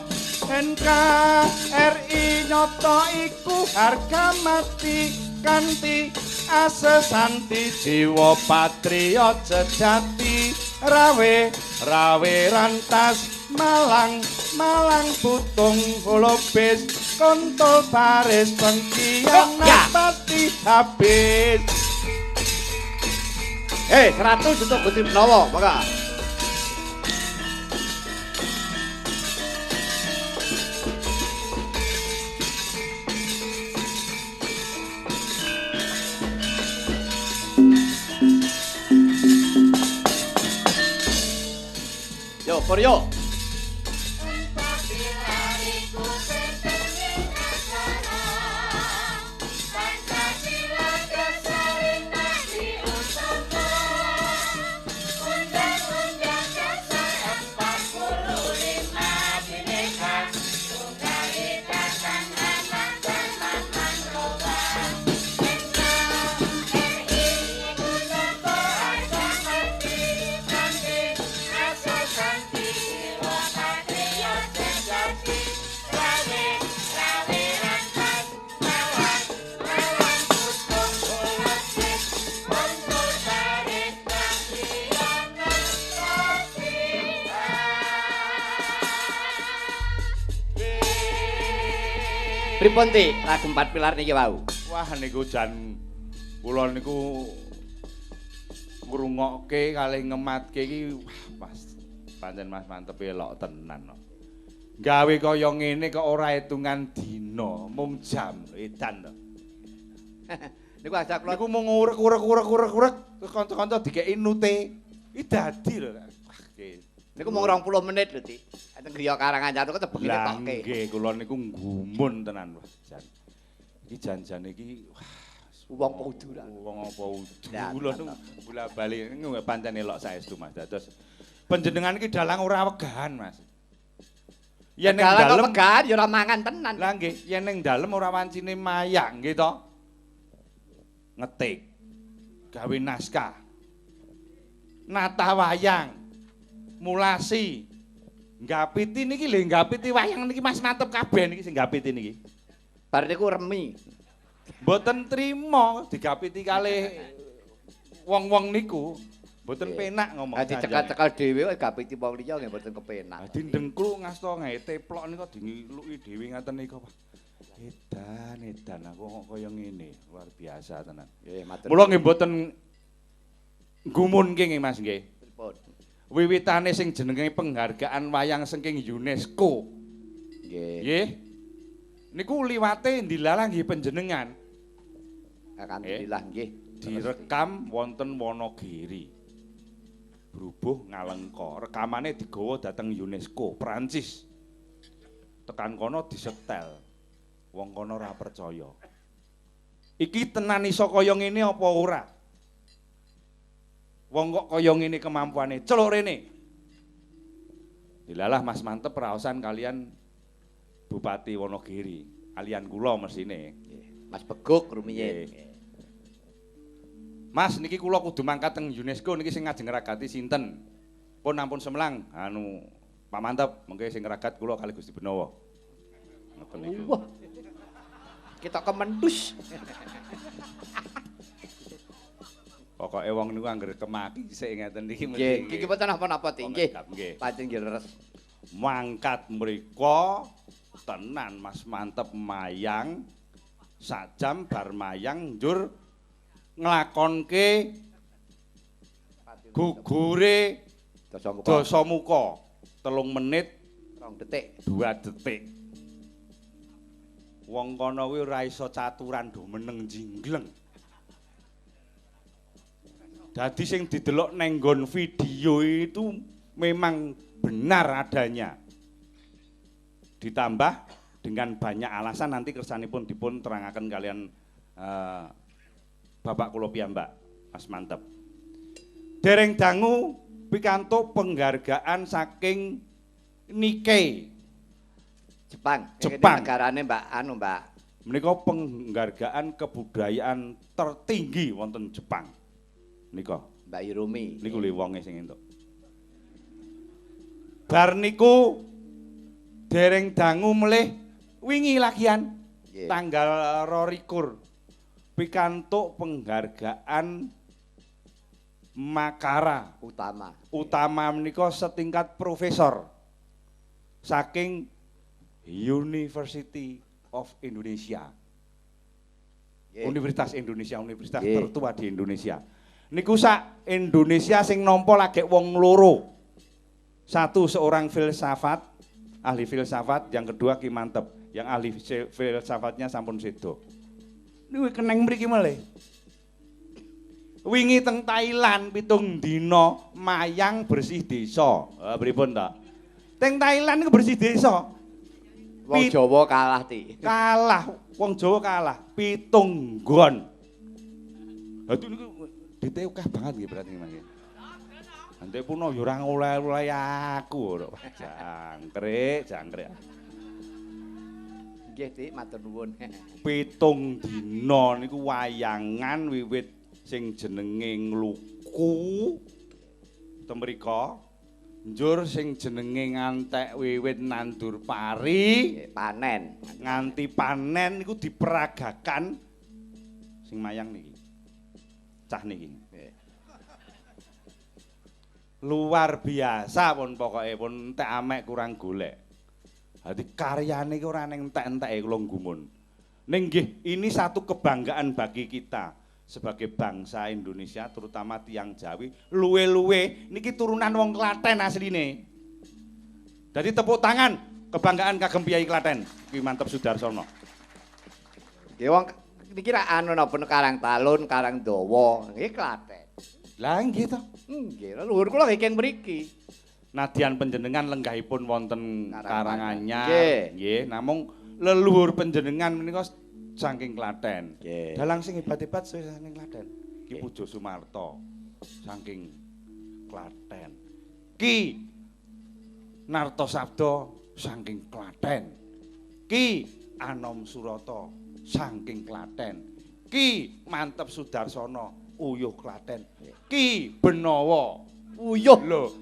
[SPEAKER 5] NKRI nyoto iku harga mati kanthi asesanti jiwa patriot sejati, rawe rawe rantas Malang Malang putung holobis kontol baris pengkhianat pasti habis.
[SPEAKER 1] Hei, 100 untuk Gusti Benowo, monggo. Yo, Koryo. Pripun Ti lagu 4 pilar niki wau?
[SPEAKER 5] Wah niku jan kula niku ngrungokke kalih ngematke iki wah Mas pancen Mas mantep elok tenan kok. Gawe kaya ngene kok ora hitungan dina, mung jam edan to.
[SPEAKER 1] Niku aja kula
[SPEAKER 5] niku mung urek-urek terus kanca-kanca dikeki nute. Iki dadi lho. Wah nggih.
[SPEAKER 1] Niku mung 20 menit lho, Ti. Teng griya Karanganyar kok tebengine tokke.
[SPEAKER 5] Nggih, kula niku nggumun tenan wah jan. Iki jan-jane iki wah
[SPEAKER 1] wong apa udu ra.
[SPEAKER 5] Wong apa udu. Kula niku bola-bali niku pancen elok saestu Mas. Dados panjenengan iki dalang ora wegahan, Mas. Yen ning dalem
[SPEAKER 1] wegahan ya ora mangan tenan.
[SPEAKER 5] Lah nggih, yen ning dalem ora wancine mayang nggih to. Ngetik. Gawe naskah. Natah wayang. Mulasi nggapiti niki lho, nggapiti wayang niki Mas mantep kabeh niki sing nggapiti niki.
[SPEAKER 1] Bar niku remi.
[SPEAKER 5] Mboten trima digapiti kalih wong-wong niku. Mboten penak ngomong.
[SPEAKER 1] Ha dicekel-cekel dhewe kok gapiti wong liya nggih mboten kepenak.
[SPEAKER 5] Ha dindengkluk ngasto gawe teplok niku dingiluki dhewe ngaten niku. Edan, edan aku kok kaya ngene, luar biasa tenan.
[SPEAKER 1] Nggih, matur.
[SPEAKER 5] Mula nggih mboten gumunke nggih Mas nggih.
[SPEAKER 1] Pripun?
[SPEAKER 5] Wiwitane sing jenenge penghargaan wayang saking UNESCO.
[SPEAKER 1] Nggih.
[SPEAKER 5] Nggih. Niku liwate ndilalah nggih panjenengan.
[SPEAKER 1] Alhamdulillah nggih.
[SPEAKER 5] Direkam wonten Wonogiri. Brubuh Ngalengka. Rekamane digawa dhateng UNESCO Prancis. Tekan kono disetel. Wong kono ora percaya. Iki tenan iso kaya ngene apa ora? Wong kok kaya ngene kemampuane, celuk rene. Dilalah Mas Mantep raosan kalian Bupati Wonogiri. Kalian kula mesine.
[SPEAKER 1] Mas Beguk rumiyin.
[SPEAKER 5] Mas niki kula kudu mangkat teng UNESCO niki sing ngajeng ngragati sinten? Pun ampun semelang anu Pak Mantep mengke sing ngragat kula kali Gusti Benowo. Ngoten niku.
[SPEAKER 1] Wah. Kita kementus.
[SPEAKER 5] Pokoke wong niku anggere kemaki sik ngeten niki mesti.
[SPEAKER 1] Nggih, iki mboten napa-napa Ti. Nggih.
[SPEAKER 5] Nggih.
[SPEAKER 1] Pancen nggih leres.
[SPEAKER 5] Mangkat mriko tenan Mas Mantep mayang sak jam bar mayang njur nglakonke gugure
[SPEAKER 1] Dasamuka.
[SPEAKER 5] Dasamuka 3 menit
[SPEAKER 1] 2 detik.
[SPEAKER 5] 2 detik. Wong kono kuwi ora iso caturan do meneng jinggleng. Dadi sing didelok neng nggon video itu memang benar adanya. Ditambah dengan banyak alasan nanti kersanipun dipun terangaken kalian Bapak kula piyambak, Mas Mantep. Dereng dangu pikantuk penghargaan saking Nikkei
[SPEAKER 1] Jepang.
[SPEAKER 5] Jepang.
[SPEAKER 1] Negarane Mbak anu Mbak.
[SPEAKER 5] Menika penghargaan kebudayaan tertinggi wonten Jepang. Nika.
[SPEAKER 1] Mbak Hirumi.
[SPEAKER 5] Niku lho wonge sing entuk. Bar niku dereng dangu melih wingi lagian tanggal 22 pikantuk penghargaan Makara
[SPEAKER 1] utama.
[SPEAKER 5] Utama menika setingkat profesor saking University of Indonesia. Universitas Indonesia, universitas tertua di Indonesia. Niku sak Indonesia sing nampa lagek wong loro. Satu seorang filsafat, ahli filsafat, yang kedua Ki Mantep, yang ahli filsafatnya sampun sedo. Niku keneng mriki malih. Wingi teng Thailand 7 dina mayang bersih desa. Pripun ta? Teng Thailand niku bersih desa.
[SPEAKER 1] Wong Jawa kalah ti.
[SPEAKER 5] Kalah, wong Jawa kalah 7 nggon. Lha niku dite akeh banget nggih berarti Mas. Nanti puno ya ora ngoleh-oleh aku ora. Jangkrik, jangkrik.
[SPEAKER 1] Nggih, Dik, matur nuwun.
[SPEAKER 5] 7 dina niku wayangan wiwit sing jenenge ngluku teng mriko. Njur sing jenenge ngantek wiwit nandur pari,
[SPEAKER 1] panen.
[SPEAKER 5] Nganti panen niku diperagakan sing mayang niki. Cah niki. Luar biasa pun pokoke pun entek amek kurang golek. Dadi karyane iki ora ning entek-enteke kula gumun. Ning nggih, ini satu kebanggaan bagi kita sebagai bangsa Indonesia, terutama tiyang Jawi, luwe-luwe niki turunan wong Klaten asline. Dadi tepuk tangan kebanggaan kagem Piyai Klaten, Ki Mantep Sudarsono.
[SPEAKER 1] Nggih wong niki ra anu napa Karang Talun, Karang Dawa, nggih Klaten.
[SPEAKER 5] Lah nggih to.
[SPEAKER 1] Nggih, leluhur kula nggih keng mriki.
[SPEAKER 5] Nadyan panjenengan lenggahipun wonten Karanganyar, nggih, namung leluhur panjenengan menika saking Klaten. Dalang sing hebat-hebat saking Klaten. Ki Pujo Sumarto saking Klaten. Ki Narto Sabdo saking Klaten. Ki Anom Suroto saking Klaten. Ki Mantep Sudarsono uyuh Klaten. Ki Benowo
[SPEAKER 1] uyuh
[SPEAKER 5] lho.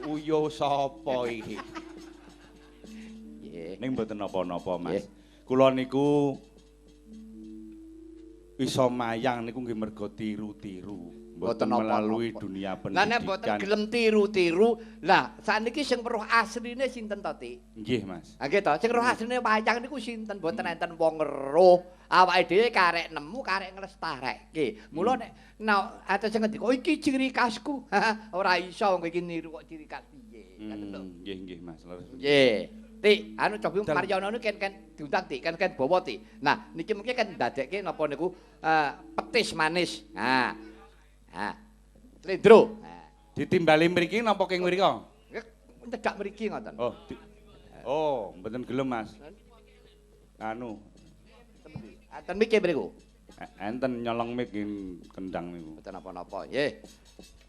[SPEAKER 5] Uyuh sapa iki? Ning mboten napa-napa, Mas. Kula niku iso mayang niku nggih mergo tiru-tiru, mboten melalui dunia pendidikan.
[SPEAKER 1] Lah nek mboten gelem tiru-tiru, lah sakniki sing weruh asline sinten to, Ti?
[SPEAKER 5] Nggih, Mas.
[SPEAKER 1] Ha nggih to, sing weruh asline wayang niku sinten? Mboten enten wong weruh. Awake dhewe karek nemu, karek nglestarekke. Mula nek nek sing ngendika, "Oh iki ciri khasku." Ora iso wong iki niru kok ciri khas piye. Ngoten lho.
[SPEAKER 5] Nggih, nggih, Mas.
[SPEAKER 1] Nggih. Ti, anu cobi Maryono niku ken diundang Ti, ken bawa Ti. Nah, niki mungkin ken ndadekke napa niku petis manis. Nah. Nah. Slendro. Nah.
[SPEAKER 5] Ditimbali mriki napa keng mriko?
[SPEAKER 1] Cedhak mriki ngoten.
[SPEAKER 5] Oh, oh, mboten gelem, Mas. Anu.
[SPEAKER 1] Enten mike mriku.
[SPEAKER 5] Enten nyolong mik kendang niku.
[SPEAKER 1] Mboten napa-napa. Nggih.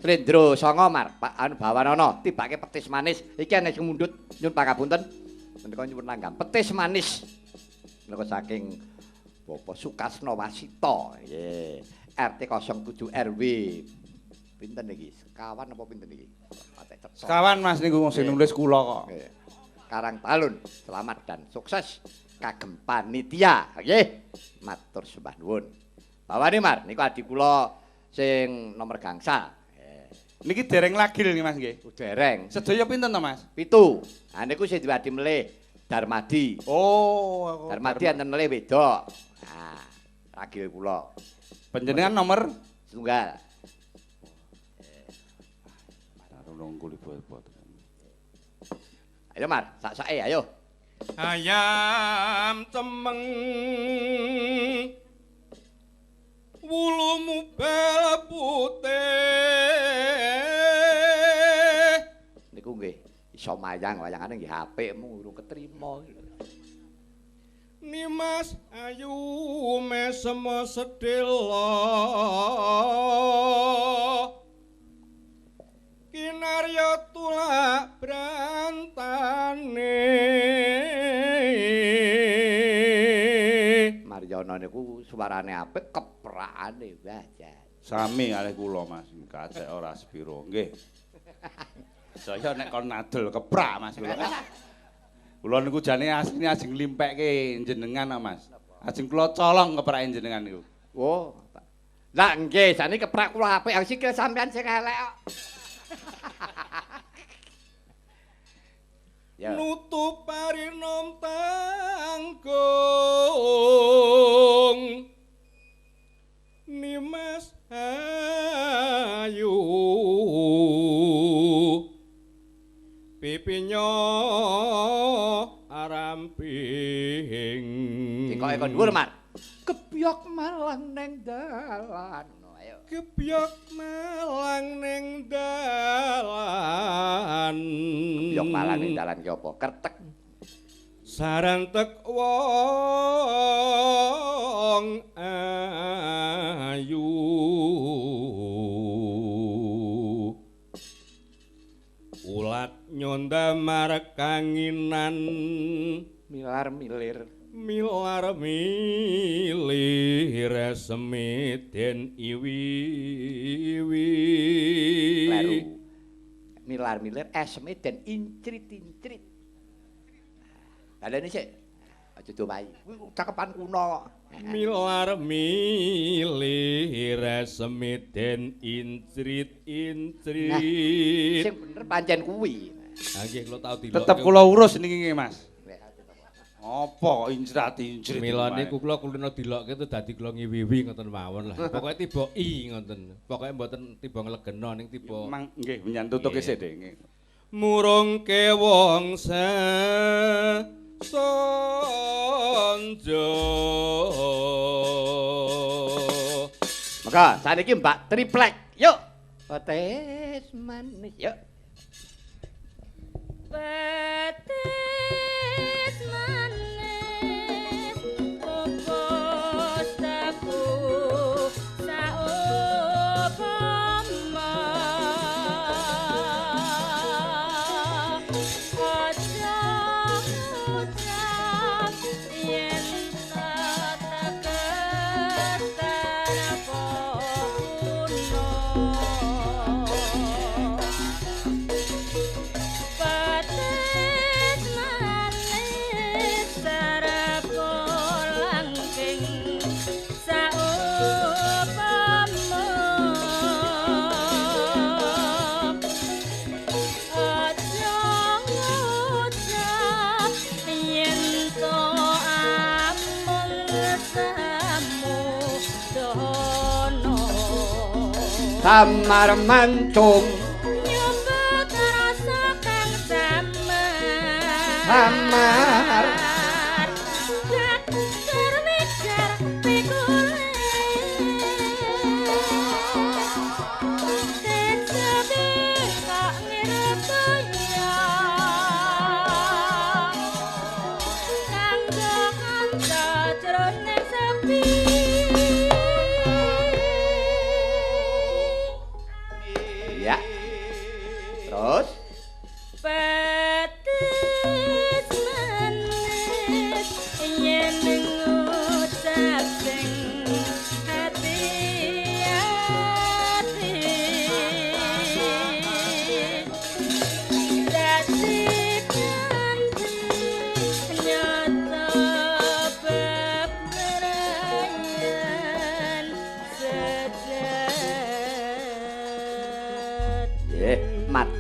[SPEAKER 1] Slendro sanga Mar, Pak anu bawanana tibake petis manis. Iki ana sing mundhut nyun pangapunten. Menika nyuwun langgam petis manis. Menika saking Bapak Sukasno Wasita. Nggih. RT 07 RW. Pinten iki? Sekawan apa pinten iki?
[SPEAKER 5] Sekawan Mas niku wong sing nulis kula kok.
[SPEAKER 1] Nggih. Karangtalun, selamat dan sukses kagem panitia. Nggih. Matur sembah nuwun. Bawane Mar, niku adi kula sing nomor gangsal.
[SPEAKER 5] Niki dereng lagil niki Mas nggih.
[SPEAKER 1] Dereng.
[SPEAKER 5] Sedaya pinten to Mas?
[SPEAKER 1] 7. Ha niku sing duwe adi melih Darmadi.
[SPEAKER 5] Oh,
[SPEAKER 1] Darmadi enten melih wedok. Nah, ragil kula.
[SPEAKER 5] Panjenengan nomor
[SPEAKER 1] setunggal. Ayo Mar, sak-sake ayo.
[SPEAKER 6] Ayam cemeng wulumu bel putih.
[SPEAKER 1] Niku nggih iso mayang, wayangane nggih apik mung urung ketrima.
[SPEAKER 6] Nimas ayu mesem sedhela kinarya tulak brantane.
[SPEAKER 1] Maryono niku suarane apik, keprakane wah jan.
[SPEAKER 5] Sami kalih kula Mas, kacek ora sepiro nggih. Saya nek kon nadol keprak Mas kula. Kula niku jane asline ajeng limpekke jenengan Mas. Ajeng kula colong keprake jenengan niku.
[SPEAKER 1] Oh. Lah nggih, sakniki keprak kula apik, sikil sampean sing elek kok. Ya.
[SPEAKER 6] Nutup parinom tanggung Nimas ayu pipinyo aramping.
[SPEAKER 1] Dikoke kon dhuwur Mar. Kebyok malang neng dalan. Ayo.
[SPEAKER 6] Kebyok malang neng dalan.
[SPEAKER 1] Kebyok malang neng dalan ki apa? Kertek.
[SPEAKER 6] Sarantek wong ayu. Ulat nyondamar kanginan
[SPEAKER 1] milar milir.
[SPEAKER 6] Milar milir eseme den iwi-iwi.
[SPEAKER 1] Kleru. Milar milir eseme den incrit-incrit. Baleni sik. Aja dowahi. Kuwi cakepan kuno kok.
[SPEAKER 6] Milar milir eseme den incrit-incrit.
[SPEAKER 1] Nah, sing bener pancen kuwi.
[SPEAKER 6] Ha nggih kula tau dilok.
[SPEAKER 5] Tetep kula urus niki nggih Mas. Apa kok incrat-incrit.
[SPEAKER 6] Mila niku kula kulino dilokke itu dadi kula ngiwiwi ngoten mawon lah. Pokoke tiba i ngoten. Pokoke mboten tiba nglegena ning tiba.
[SPEAKER 5] Mang nggih menyan tutuke sik Dik nggih.
[SPEAKER 6] Murungke wong sonjo.
[SPEAKER 1] Maka saniki Mbak Triplek. Yuk. Petis manis yuk.
[SPEAKER 2] Petis manis bobos tebu saupama aja ngucap yen tetekes tanpa guna. Petis manis sarapa langking saupama aja ngucap yen to amung samudana.
[SPEAKER 1] Samar mancung
[SPEAKER 2] Nyumbut rasa kang samar.
[SPEAKER 1] Samar.
[SPEAKER 2] Jar mijar pikule. Kejabe kok ngirbaya. Kanggo kanca jroning sepi.
[SPEAKER 1] Ya. Terus
[SPEAKER 2] Petis manis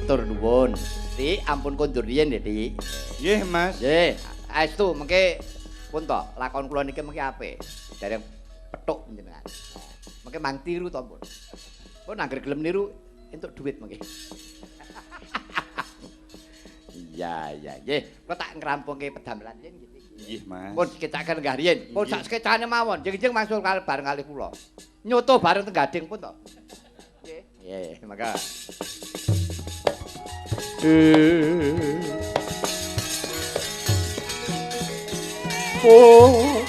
[SPEAKER 1] Matur nuwun. Dik, ampun kondur riyen ya, Dik.
[SPEAKER 5] Nggih, Mas.
[SPEAKER 1] Nggih, aestu mengke pun to, lakon kula niki mengke apik. Dereng petuk panjenengan. Mengke mang tiru to, pun. Pun angger gelem niru entuk duit mengke. Iya, iya, nggih. Kula tak ngrampungke pedamelan yen nggih.
[SPEAKER 5] Nggih, Mas.
[SPEAKER 1] Pun sekecakaken nggah riyen. Pun sak sekecane mawon. Jeng-jeng mangsul kalih bareng kalih kula. Nyoto bareng teng Gading pun to. Nggih. Nggih, mangga. Oh.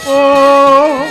[SPEAKER 1] Oh.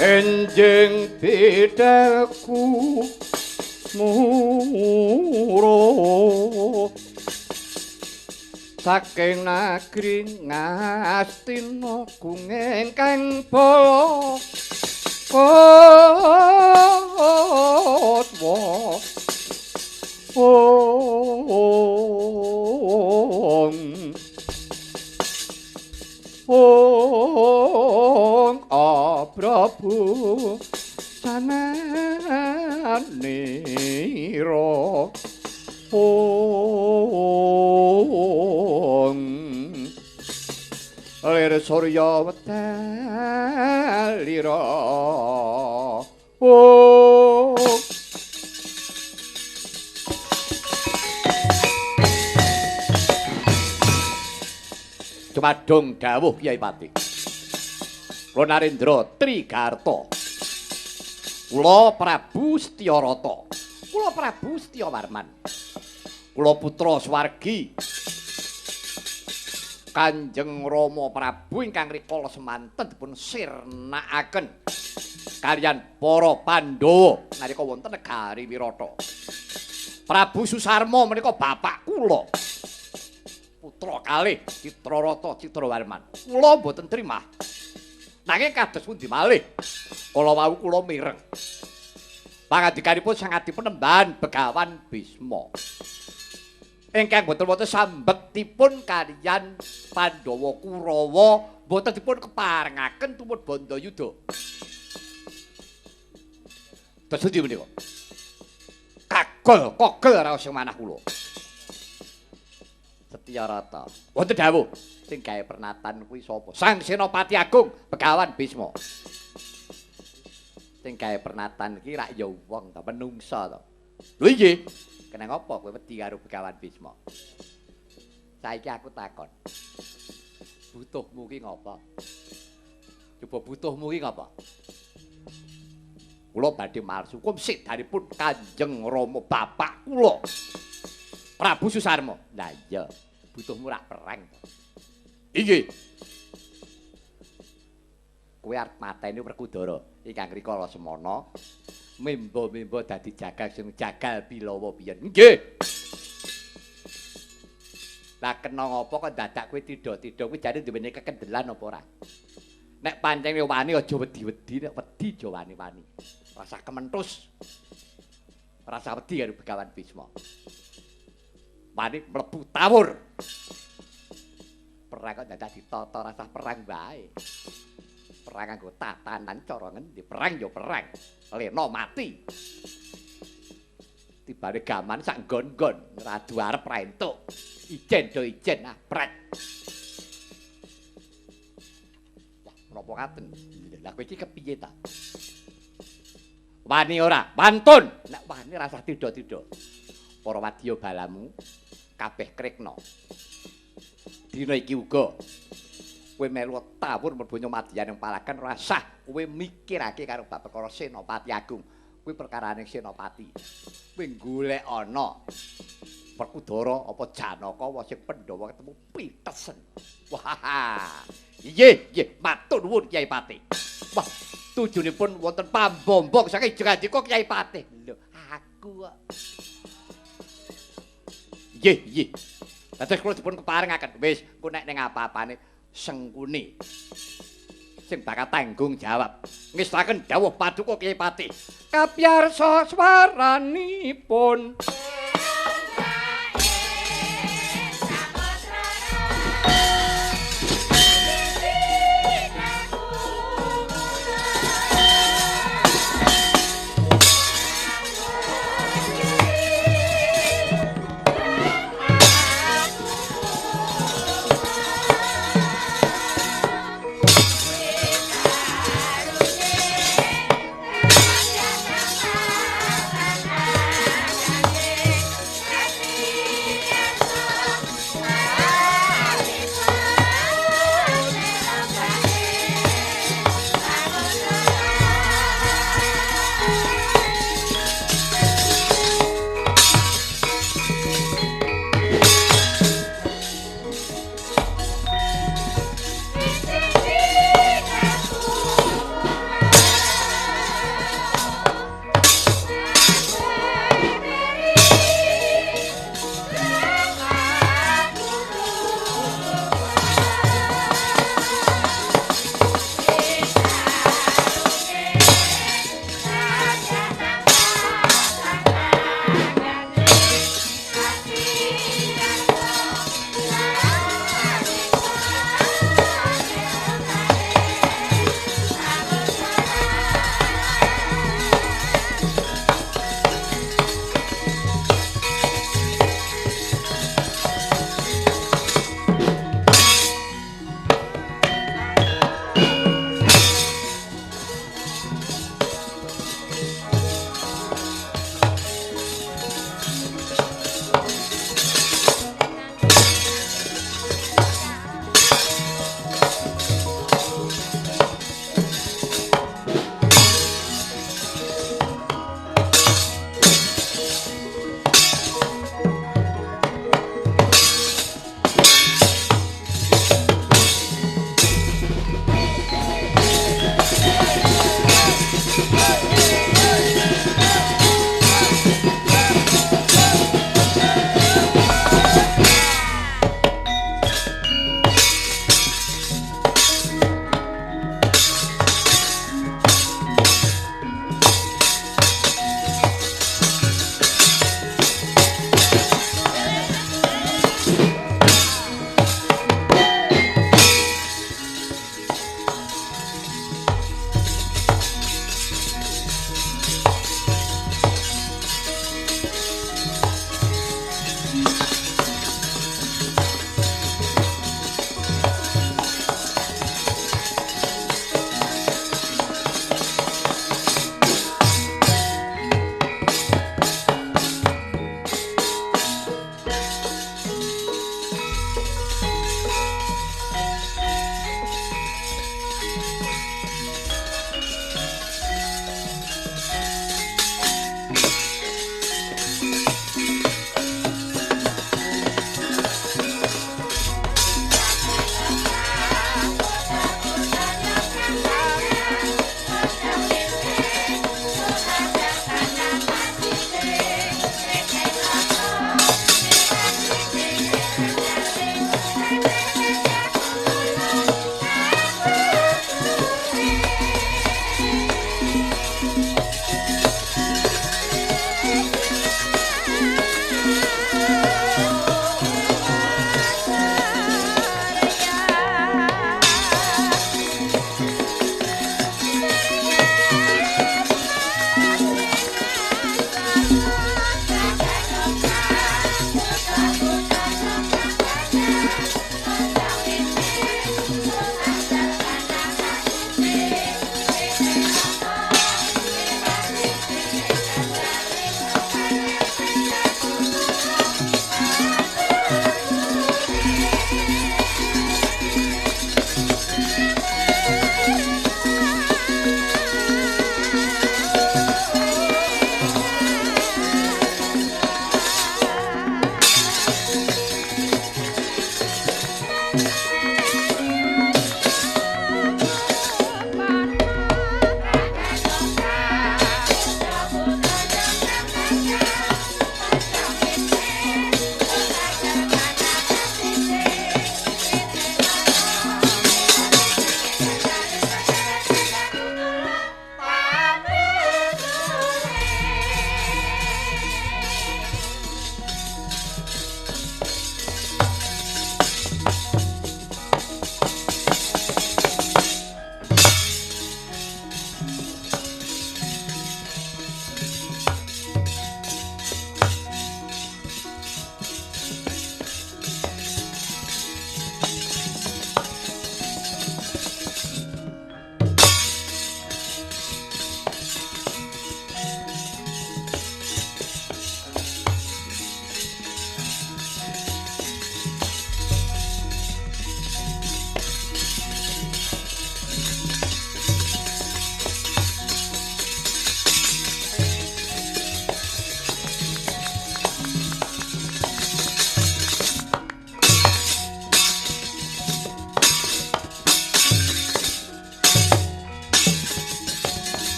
[SPEAKER 1] Enjing bedaku muro saking nagri Ngastina gungeng kang bala kotwa ong ong Prabu sananira ong lir surya wetalira ong. Cumadung dawuh Kyai Pati. Kula Narendra Trigarta. Kula Prabu Setyarata. Kula Prabu Setyawarman. Kula putra swargi Kanjeng Rama Prabu ingkang rikala semanten dipun sirnakaken kaliyan para Pandhawa nalika wonten negari Wirata. Prabu Susarma menika bapak kula. Putra kalih Citrarata Citrawarman. Kula mboten trimah. Nanging kados pundi malih? Kala wau kula mireng pangandikanipun sang adi penembahan Begawan Bisma. Ingkang boten wonten sambetipun kaliyan Pandhawa Kurawa boten dipun keparengaken tumut bandayuda. Terus pundi menika? Kagol kogel raos sing manah kula. Setyarata. Wonten dawuh sing gawe pernatan kuwi sapa? Sang Senopati Agung Begawan Bisma. Sing gawe pernatan iki rak ya wong ta, menungsa ta. Lho inggih. Kena ngapa kowe wedi karo Begawan Bisma? Saiki aku takon. Butuhmu ki ngapa? Coba butuhmu ki ngapa? Kula badhe maos hukum sidanipun Kanjeng Rama bapak kula. Prabu Susarma. Lah iya, butuhmu rak perang to. Inggih. Kowe arep mateni Werkudara ingkang rikala semana memba-memba dadi jagal sing jagal Bilawa biyen. Nggih. Lah kena ngapa kok dadak kowe tidha-tidha kuwi jane duweni kekendelan apa ora? Nek pancen wani aja wedi-wedi, nek wedi aja wani-wani. Rasa kementus. Rasa wedi karo Begawan Bisma. Wani mlebu tawur. Perang kok dadak ditata rasa perang wae. Perang nganggo tatanan cara ngendi? Perang ya perang. Lena mati. Tibane gaman sak nggon-nggon, radu arep ra entuk. Ijen do ijen ah, pret. Wah, menapa ngaten? Lah kowe iki kepiye ta? Wani ora? Wantun. Nek wani rasah tidha-tidha. Para wadya balamu kabeh krekna. Dina iki uga kowe melu tawur mlebu madyan ing palagan rasah kowe mikirake karo bab perkara Senopati Agung. Kuwi perkarane Senopati. Kowe golek ana Werkudara apa Janaka apa sing Pandhawa ketemu pitesen. Wah. Nggih, nggih, matur nuwun Kyai Patih. Wah, tujunipun wonten pambombong saking Jengandika Kyai Patih. Lho, aku kok. Nggih, nggih. Dados kula dipun keparengaken. Wis, ku nek ning apa-apane Sengkuni sing bakal tanggung jawab. Ngestaken dawuh paduka Kyai Patih. Kapiyarsa swaranipun.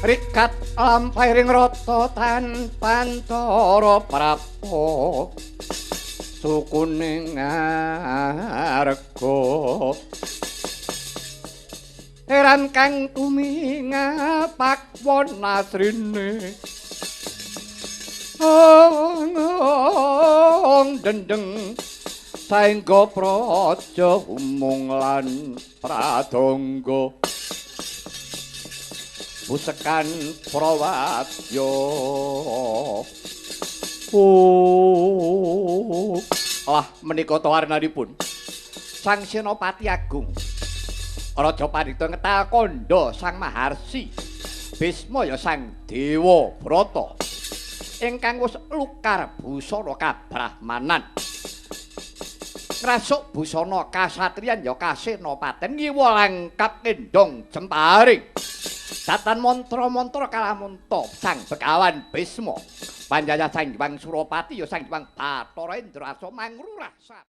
[SPEAKER 1] Rikat lampahiring rata tanpantara prapa sukune ngarga heran kang tumingapakwon asrine ong dendeng saengga praja umung lan pradangga busekan prawadya. Oh, lah menika to warnanipun Sang Senopati Agung Raja Pandita ngetal kandha Sang Maharsi Bisma ya Sang Dewa Brata ingkang wis lukar busana kabrahmanan ngrasuk busana kasatriyan ya kasenapaten ngiwa langkap kendhong jemparing datan mantra-mantra kalamunta Sang Begawan Bisma panjaya Sang Hyang Surapati ya Sang Hyang Bathara Indra Arsa mangrurah.